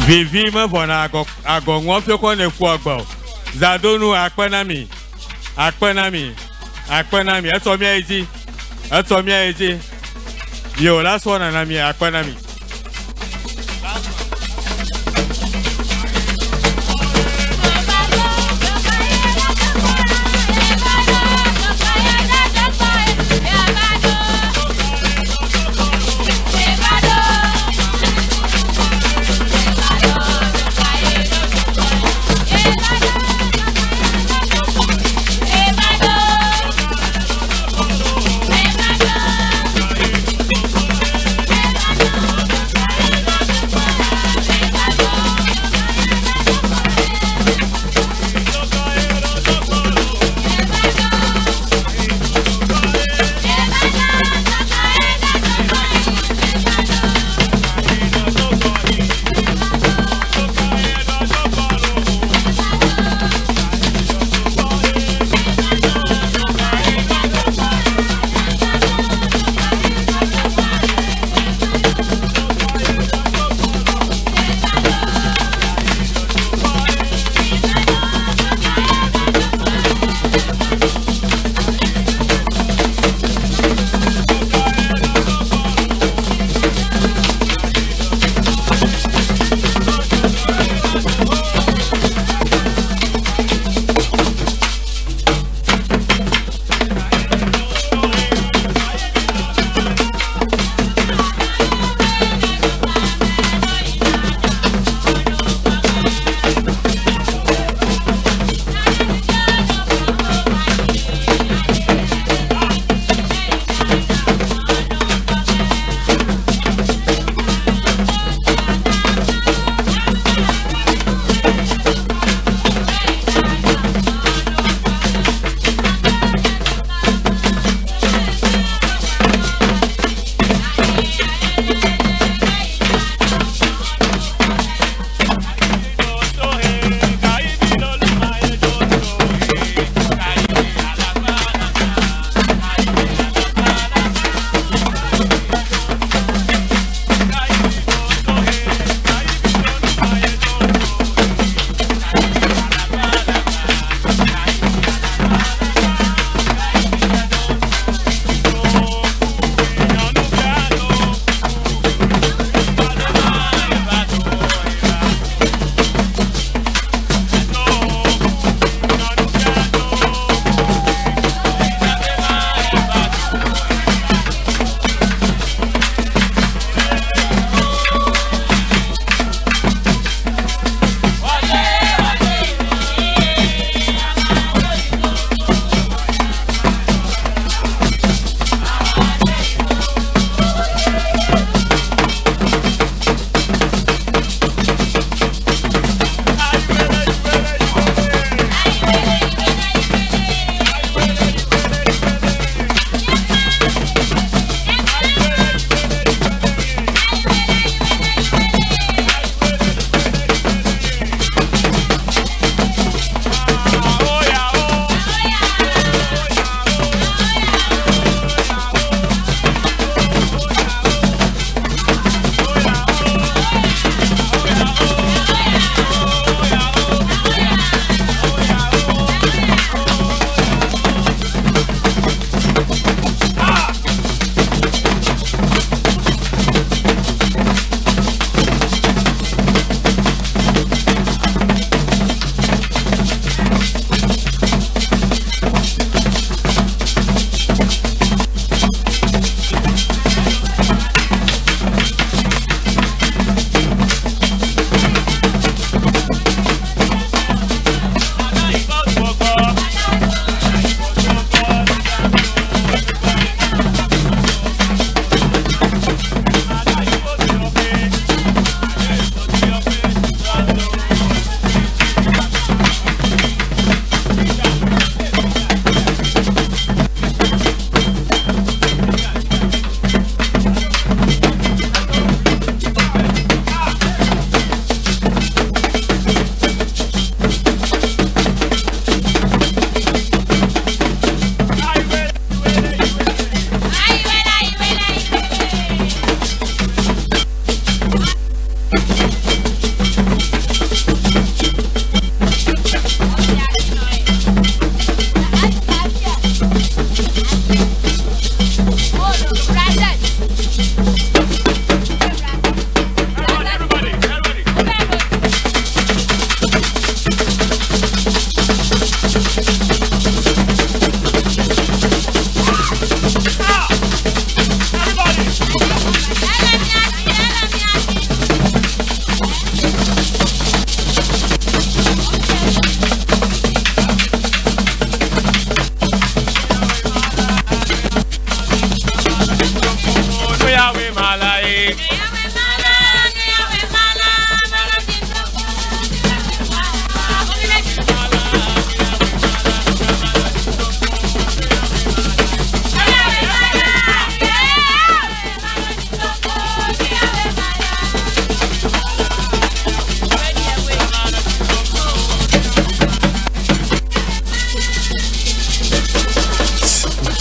Vivi me vɔna agɔŋɔ fiokɔ ne ƒu agbɔ. Zadonu akpe na mi, akpe na mi, akpe na mi. Etsɔ mía yi dzi, etsɔ mía yi dzi. Yewo la sɔ nana mi, akpe na mi. Bye.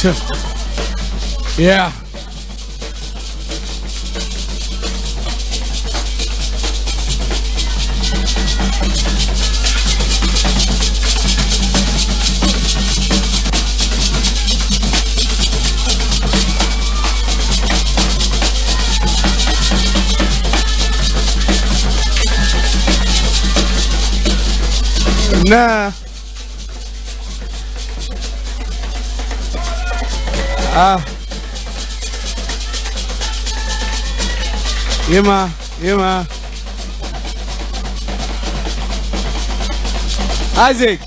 2. Yeah. Nah. Ah. Yema, yema. Isaac.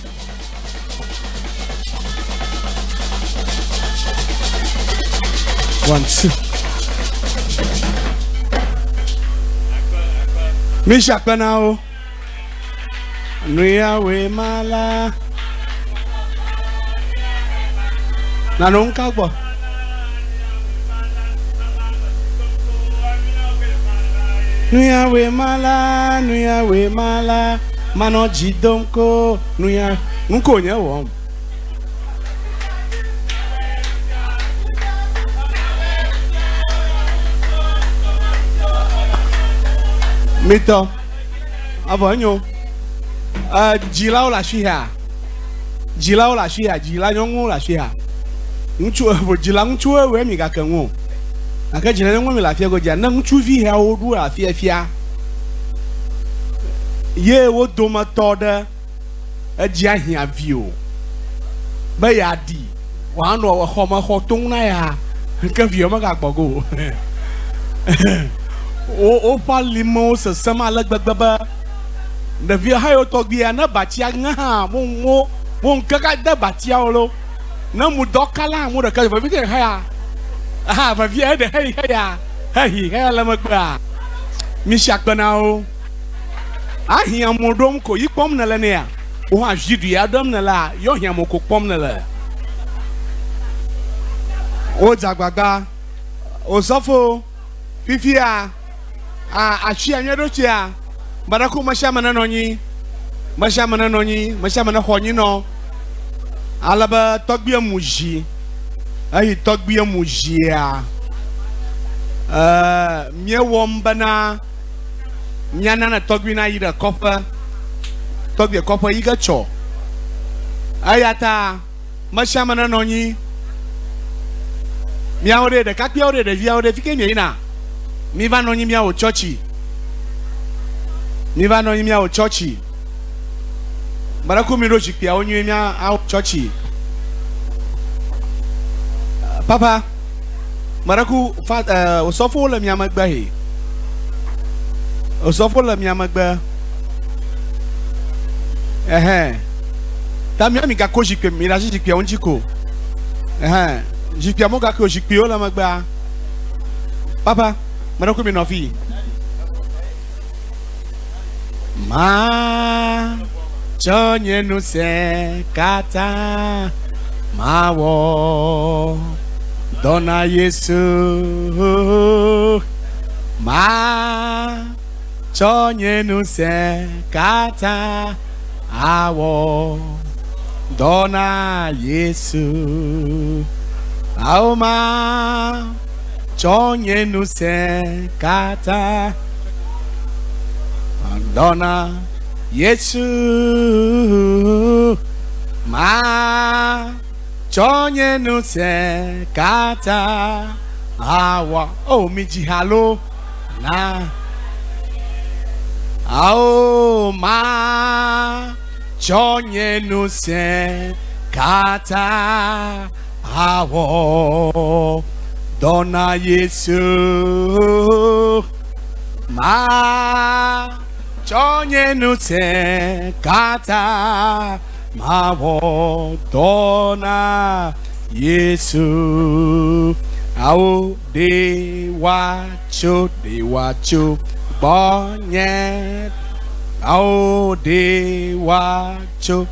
One, two. Misha Kpanao. Nuyawe mala. Nanonka gbo. Nuyawe mala, nuyawe mala. Mano jidomko nuya. Nko nye wo. Mito. Avonyo. Dzilawo le asi ya, dzilawo le asi ya, dzila nyɔnuwo le asi ya. Ŋutsu dzila ŋutsuwo woe mi gake ŋu o. Gake dzila nyɔnuwo mi le afia godzia. Ne ŋutsuvi yawo ɖu le afia fia, ye wo dometɔ ɖe edzia hiã vi o be yeaɖi wòanɔ exɔmexɔ tom na ya ke viwo megagbɔ go o. Woƒe alimewo sesẽm ale gbegbe be ɖevi hayo tɔgbia ne batia ŋe hã mo mo mo ŋkeka de batiawo lo ne mu dɔ kala mo ɖeka vevi de haya aha vevi eɖe heyi heya heyi heya le megbea mi si akpe na wo ahiã mo ɖom ko yi kpɔm ne le nea wo hã ziɖui ya ɖem ne la yɔ hiã mo ko kpɔm ne le wo dzagbagba osɔfo fifia a asia nye ɖo tsia. Barako mashama na nonyi, mashama na nonyi, mashama na khonyi no. Alaba togbiya muji, ayi togbiya mujia. Mie wombana, nyana na togbina ida kofa, togbiya kofa yiga cho. Ayata, mashama na nonyi. Miaore de kapiaore de viaore fike miina. Mi va nonyi miao chochi. Mi va nɔ anyi miawo tsɔtsi. Gbaɖeko mi ɖo zikpuiawo nyuie miawo tsɔtsi. Papa, gbaɖeko fa osɔfowo le mia megbe he. Osɔfowo le mia megbe. Ɛhɛn. Ta mia mi gako zikpui mi ɖe asi zikpuiawo ŋuti ko. Ɛhɛn. Zikpuia mo gako zikpuiwo le megbea. Papa, gbaɖeko mi nɔ fi. Ma tsɔ nye ŋusẽ katã mawɔ dɔ na Yesu. Ma tsɔ nye ŋusẽ katã awɔ dɔ na Yesu. Awo ma tsɔ nye ŋusẽ katã dɔ na Yesu. Ma tsɔ nye ŋusẽ katã awɔ. O mi dzi ha lo na. Awo ma tsɔ nye ŋusẽ katã awɔ dɔ na Yesu. Ma tsɔ nye ŋusẽ katã mawɔ dɔ na Yesu. Awo de wa tso gbɔnye. Awo de wa tso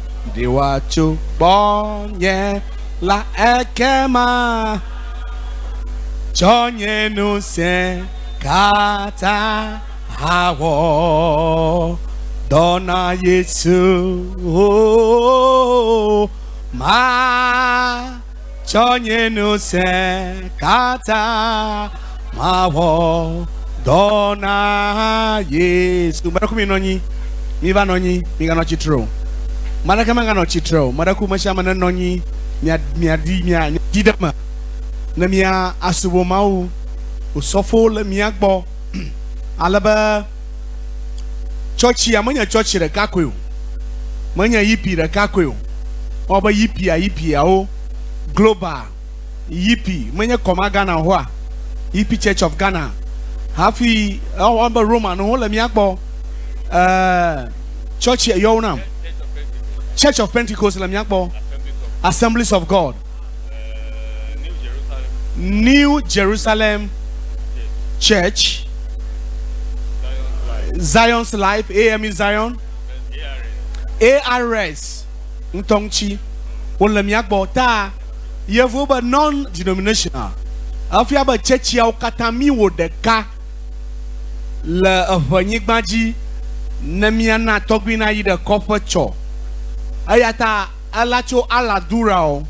gbɔnye la ekema tsɔ nye ŋusẽ katã awɔ dɔ na Yesu. Ma Tsɔ nye ŋusẽ katã mawɔ dɔ na Yesu. Ame ɖe ku mi nɔ anyi, mi va nɔ anyi, mi ganɔ tsitre o. Ame aɖeke meganɔ tsitre o. Ame ɖe ku ame sia ame nenɔ anyi, mia miaɖi mia miaɖi ɖe eme ne mia asubɔ Mawu. Osɔfowo le mia gbɔ ale be tsɔtsia menye tsɔtsi ɖeka koe o, menye yipi ɖeka koe o. Woawɔ be yipia yipiawo global yipi menye kɔma Ghana o hoa yipi Church of Ghana hafi ewɔ be Roman wo le mía gbɔ. Ɛɛ tsɔtsi yɔwo nam Church of Pentecost le mía gbɔ. Assemblies of God. New Jerusalem Church. Zion's Life, AME Zion, ARS, ŋutɔŋuti wole mía gbɔ ta yevuwo be non-denominational efia be tsetsiawo katã mi wɔ ɖeka le eʋe nyigba dzi ne míana tɔgbui nayi ɖe kɔƒe tsɔ eya ta ela tso Aladura o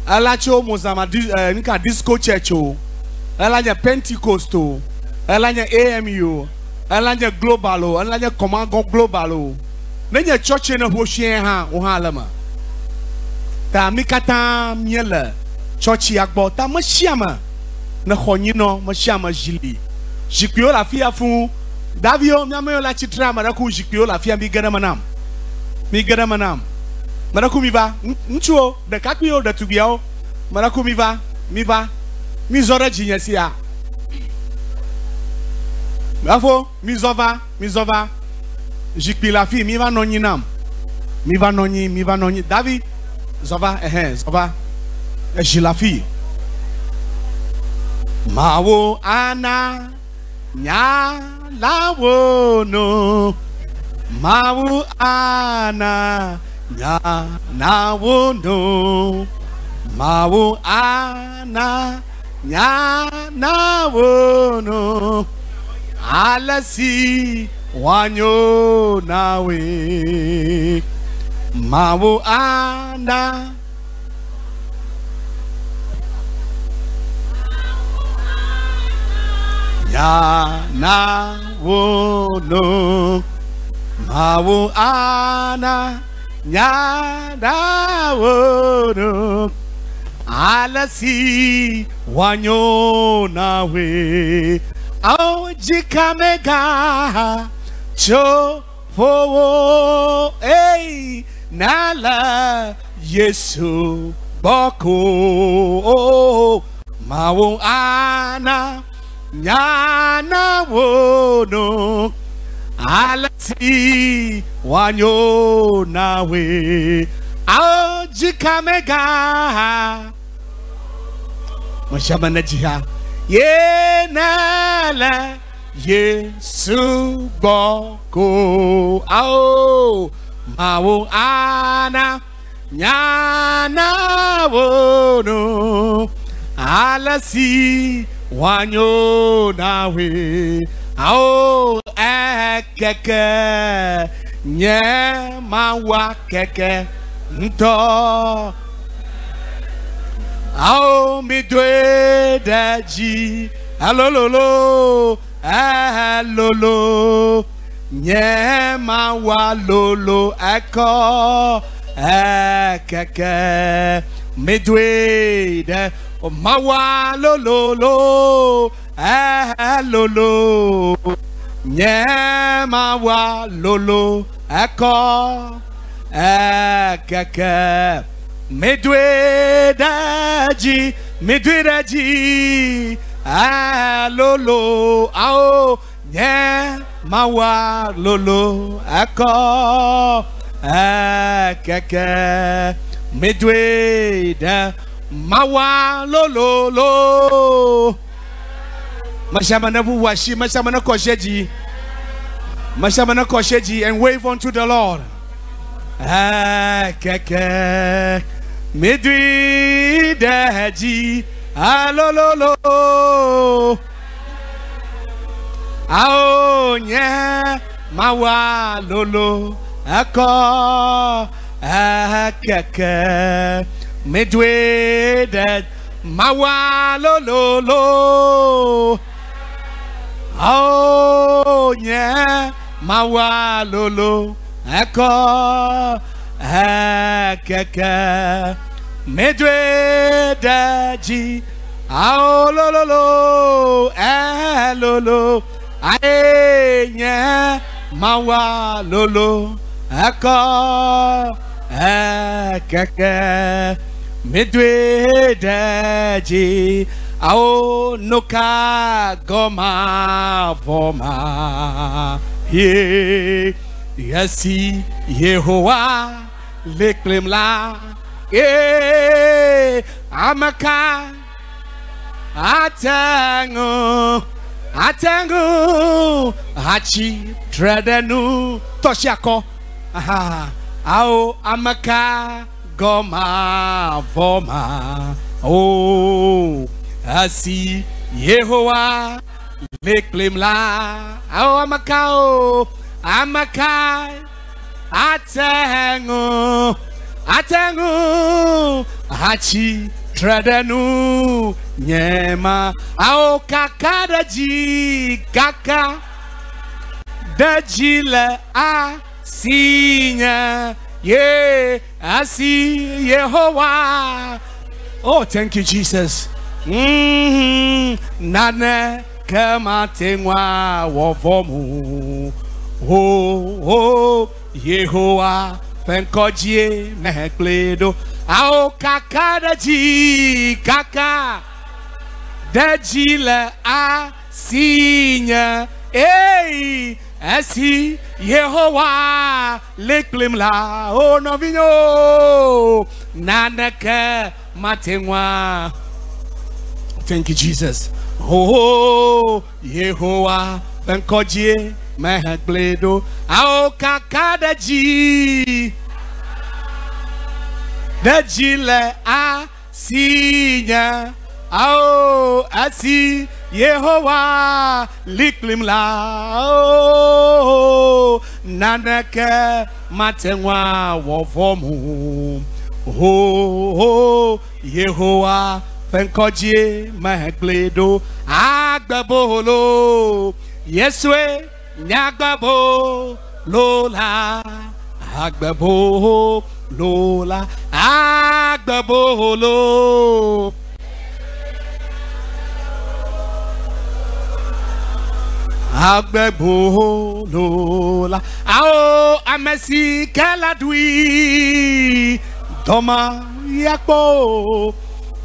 ela tso Mozama di, eh, nika Disco Church o ela nye Pentecost o ela nye AMU o ela nye Global o ela nye Kɔmagɔ Global o nenye tsɔtsi ne ƒo fiẽ hã wo hã le eme ta mi katã míele tsɔtsia gbɔ ta me sia ame ne xɔ nyinɔ me sia ame zili zikpuiwo le afia fũ daviwo miamewo le atsitre ame ɖe ku zikpuiwo le afia mi ge ɖe eme nam mi ge ɖe eme nam me ɖe ku mi va ŋutsuwo ɖekakpuiwo ɖetugbiawo me ɖe ku mi va mi va mi zɔ ɖe dzinye sia efo mi zɔ va mi zɔ va zikpui le afi mi va nɔ anyi nam mi va nɔ anyi mi va nɔ anyi Davi zɔ va ɛhɛn zɔ va ezi le afi Mawu ana nya la wo no Mawu ana nya na wo no Mawu ana nya na wo no ale si woanyo na woe Mawu ana nya na wo no Mawu ana nya na wo no ale si woanyo na woe Ao dzika mega tso ƒowo ei nala Yesu gbɔ ko Mawu ana nya na wo no ale si woanyo na woe Ao dzika mega Mesiame ne dzi ha ye nele Yesu gbɔ ko ao Mawu ana nya na wo no ale si woanyo na woe ao ekeke nye mawa keke ŋutɔ ao mi doe ɖe dzi alololo elolo nye mawa lolo ekɔ ekeke mi doe ɖe mawa lololo elolo nye mawa lolo ekɔ ekeke mi doe ɖe dzi mi doe ɖe dzi alolo ao nye mawa lolo ekɔ ekeke mi doe ɖe mawa lololo mesiame ne ʋuʋu asi mesiame ne kɔ asi dzi mesiame ne kɔ asi dzi and wave unto the Lord ekeke mi doe ɖe dzi alololo ao nye mawa lolo ekɔ ekeke Medoe ɖe mawa lololo. Ao nye mawa lolo. Ekɔ ekeke. Medoe ɖe dzi. Ao lololo elolo. Ae nye mawa lolo. Ekɔ ekeke. Medoe ɖe dzi. Ao nuka gɔma vɔma. Ye yesi Yehowa le kplem la. Ye ameka atengu atengu atsi tre ɖe nu tɔsi akɔ. Aha. Ao ameka gɔma vɔma. Oh, esi Yehowa le kplem la. Ao ameka o ameka atengu atengu atsi tre ɖe nu nye ma. Ao kaka ɖe dzi kaka ɖe dzi le asi nye ye asi Yehowa. Oh, thank you, Jesus. Nane kemate ŋu awɔ vɔ mu. Oh, oh, Yehowa ƒe ŋkɔ dzie mehekplɔe ɖo. Ao kaka ɖe dzi kaka ɖe dzi le asi nye. Ei, esi Yehowa le kplim la. O nɔvinyewo, naneke mate ŋu a. Thank you, Jesus. Oh, Yehowa ƒe ŋkɔ dzie mehekplɔe ɖo. Ao kaka ɖe dzi ɖe dzi le asi nye. Ao esi Yehowa li kplim la. Oh, naneke mate ŋu awɔ vɔ mu. Oh, oh, Yehowa ƒe ŋkɔ dzie mehekplɔe ɖo. Agbebolo, Yesue nye agbebolo la. Agbebolo la. Agbebolo. Agbebolo la. Ao ame si ke la ɖui dɔma yakpɔ.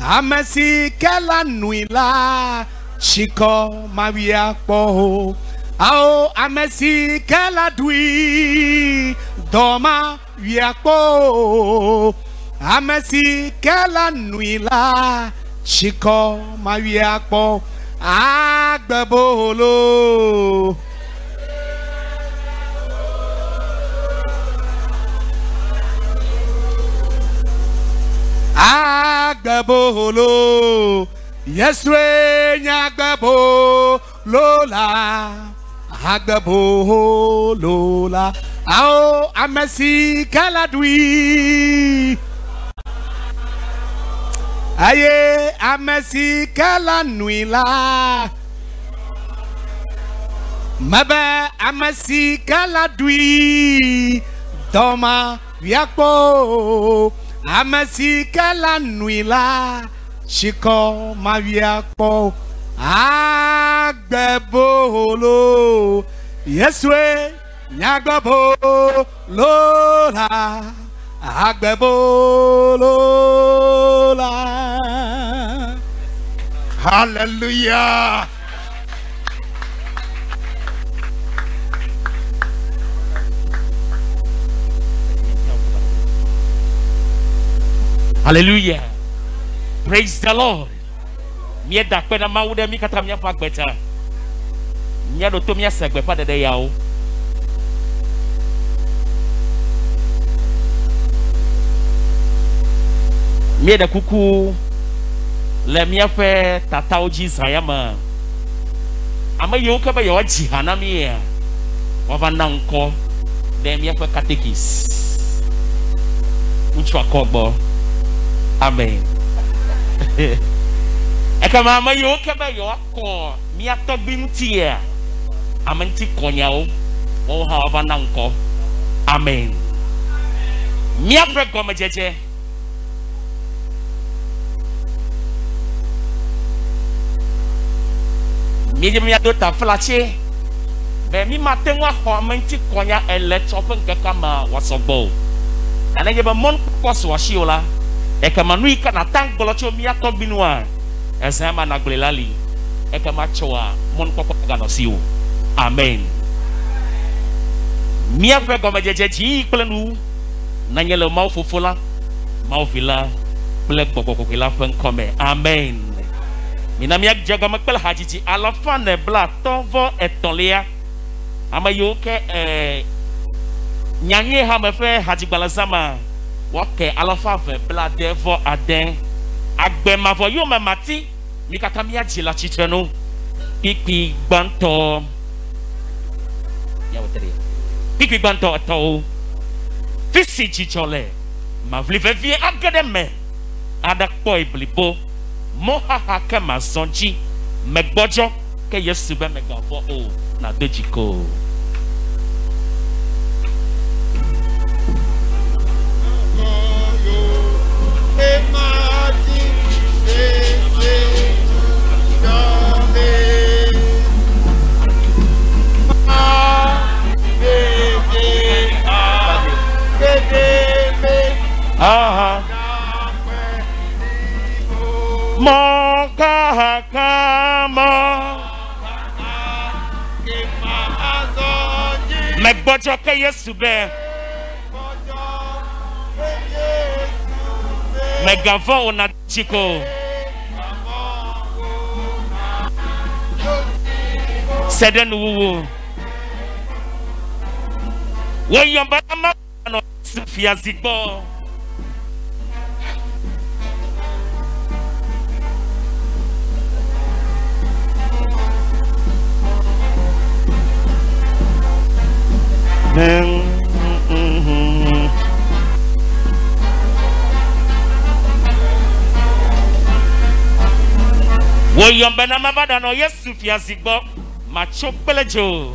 Ame si ke la nui la tsikɔ mawi akpɔ. Ao ame si ke la ɖui dɔma wiakpɔ. Ame si ke la nui la tsikɔ mawi akpɔ. Agbebolo. Agbebolo. Yesue nye agbebolo la. Agbebolo la. Ao ame si ke la ɖui. Eye ame si ke la nui la. Mebe ame si ke la ɖui dɔma wiakpɔ. Ame si ke la nui la tsikɔ ma wiakpɔ. Agbebolo. Yesue nye agbebolo la. Agbebolo la. Hallelujah. Hallelujah. Praise the Lord. Míeda akpe na Mawu ɖe mí katã míaƒe agbe ta. Míaɖo to míase gbeƒãɖeɖe yawo. Míeɖe kuku le míaƒe tatawo dzi zã ya me. Ame yiwo ke be yewoadzi ha na mía, woava na ŋkɔ ɖe míaƒe katekis. Ŋutsu akɔ gbɔ. Amen. Ekema ame yiwo ke be yewoakɔ mía tɔgbui ŋutia, ame ŋuti kɔnyawo, woawo hã woava na ŋkɔ. Amen. Míaƒe gɔmedzedze. Míedze be míado taflatse be mímate ŋu axɔ ame ŋuti kɔnya ele tsɔ ƒe ŋkekea me wòasɔ gbɔ o. Gake nenye be mɔnukpɔkpɔ su asiwò la, ekema nu yi ke nàte ŋu agblɔ tso mía tɔgbui nua, ezã ema nàgblɔe la li. Ekema tsɔa mɔnukpɔkpɔ naganɔ asiwò. Amen. Míaƒe gɔmedzedze dziyiyi kple nuwu nanye le Mawu Fofo la, Mawu Vi la kple Gbɔgbɔ Kɔkɔe la ƒe ŋkɔ me. Amen. Mina míadze egɔme kple hadzidzi alafa ene blaatɔ̃ vɔ etɔ̃lia. Ame yiwo ke e, Nyanyui Hame ƒe hadzigbalẽ zãma, woake 279. Agbe mavɔ yome mati, mí katã míadzi le atsitrenu. Kpikpi gbãtɔ. Míawɔ te ɖe. Kpikpi gbãtɔ etɔwo. Fi si dzidzɔ le, maʋli vevie age ɖe eme aɖakpɔe blibo. Mɔxaxa ke mazɔ dzi. Megbɔdzɔ, ke Yesu be mègavɔ̃ o, nàdo dzi ko. Aha. Mɔkakama. Megbɔdzɔ ke Yesu be. Mègavɔ̃ o nàtsi ko. Se ɖe nuwuwu. Woyɔm be manɔ Yesu fiazi gbɔ. Woyɔm bena mava ɖanɔ Yesu fiazi gbɔ, matso kple dzo.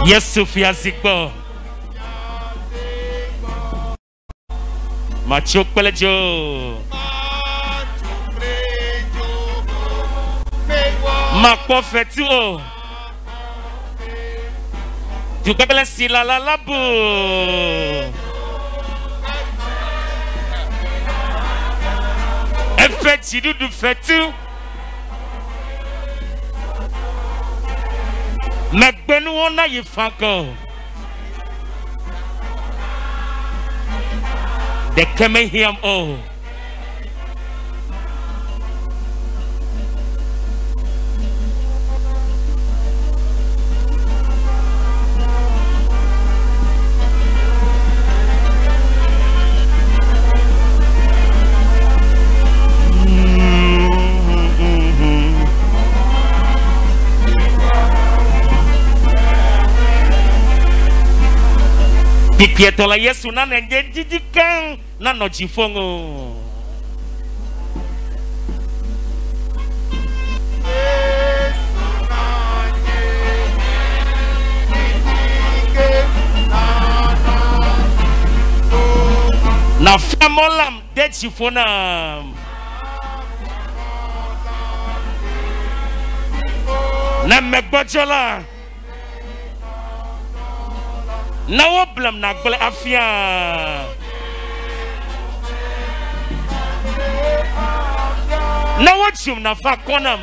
Yesu fiazi gbɔ. Matso kple dzo. Makpɔ fetu o. Dugbegblẽ si la la la bu. Eƒe dziɖuɖu fetu. Megbenuwo na yi fa ko. Ɖeke mehiãm o. Kpikpietɔ le Yesu na nènye didi keŋ nanɔ dziƒo ŋu. Nàfia mɔ lam de dziƒo nam. Ne megbɔdzɔ la, na woblem nàgblẽ afia. Ne wodzum nàfa akɔ nam.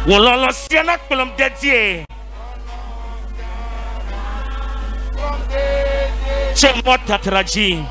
Wò lɔlɔ̃ sia nakplɔm dedie. Tso mɔ tatra dzi.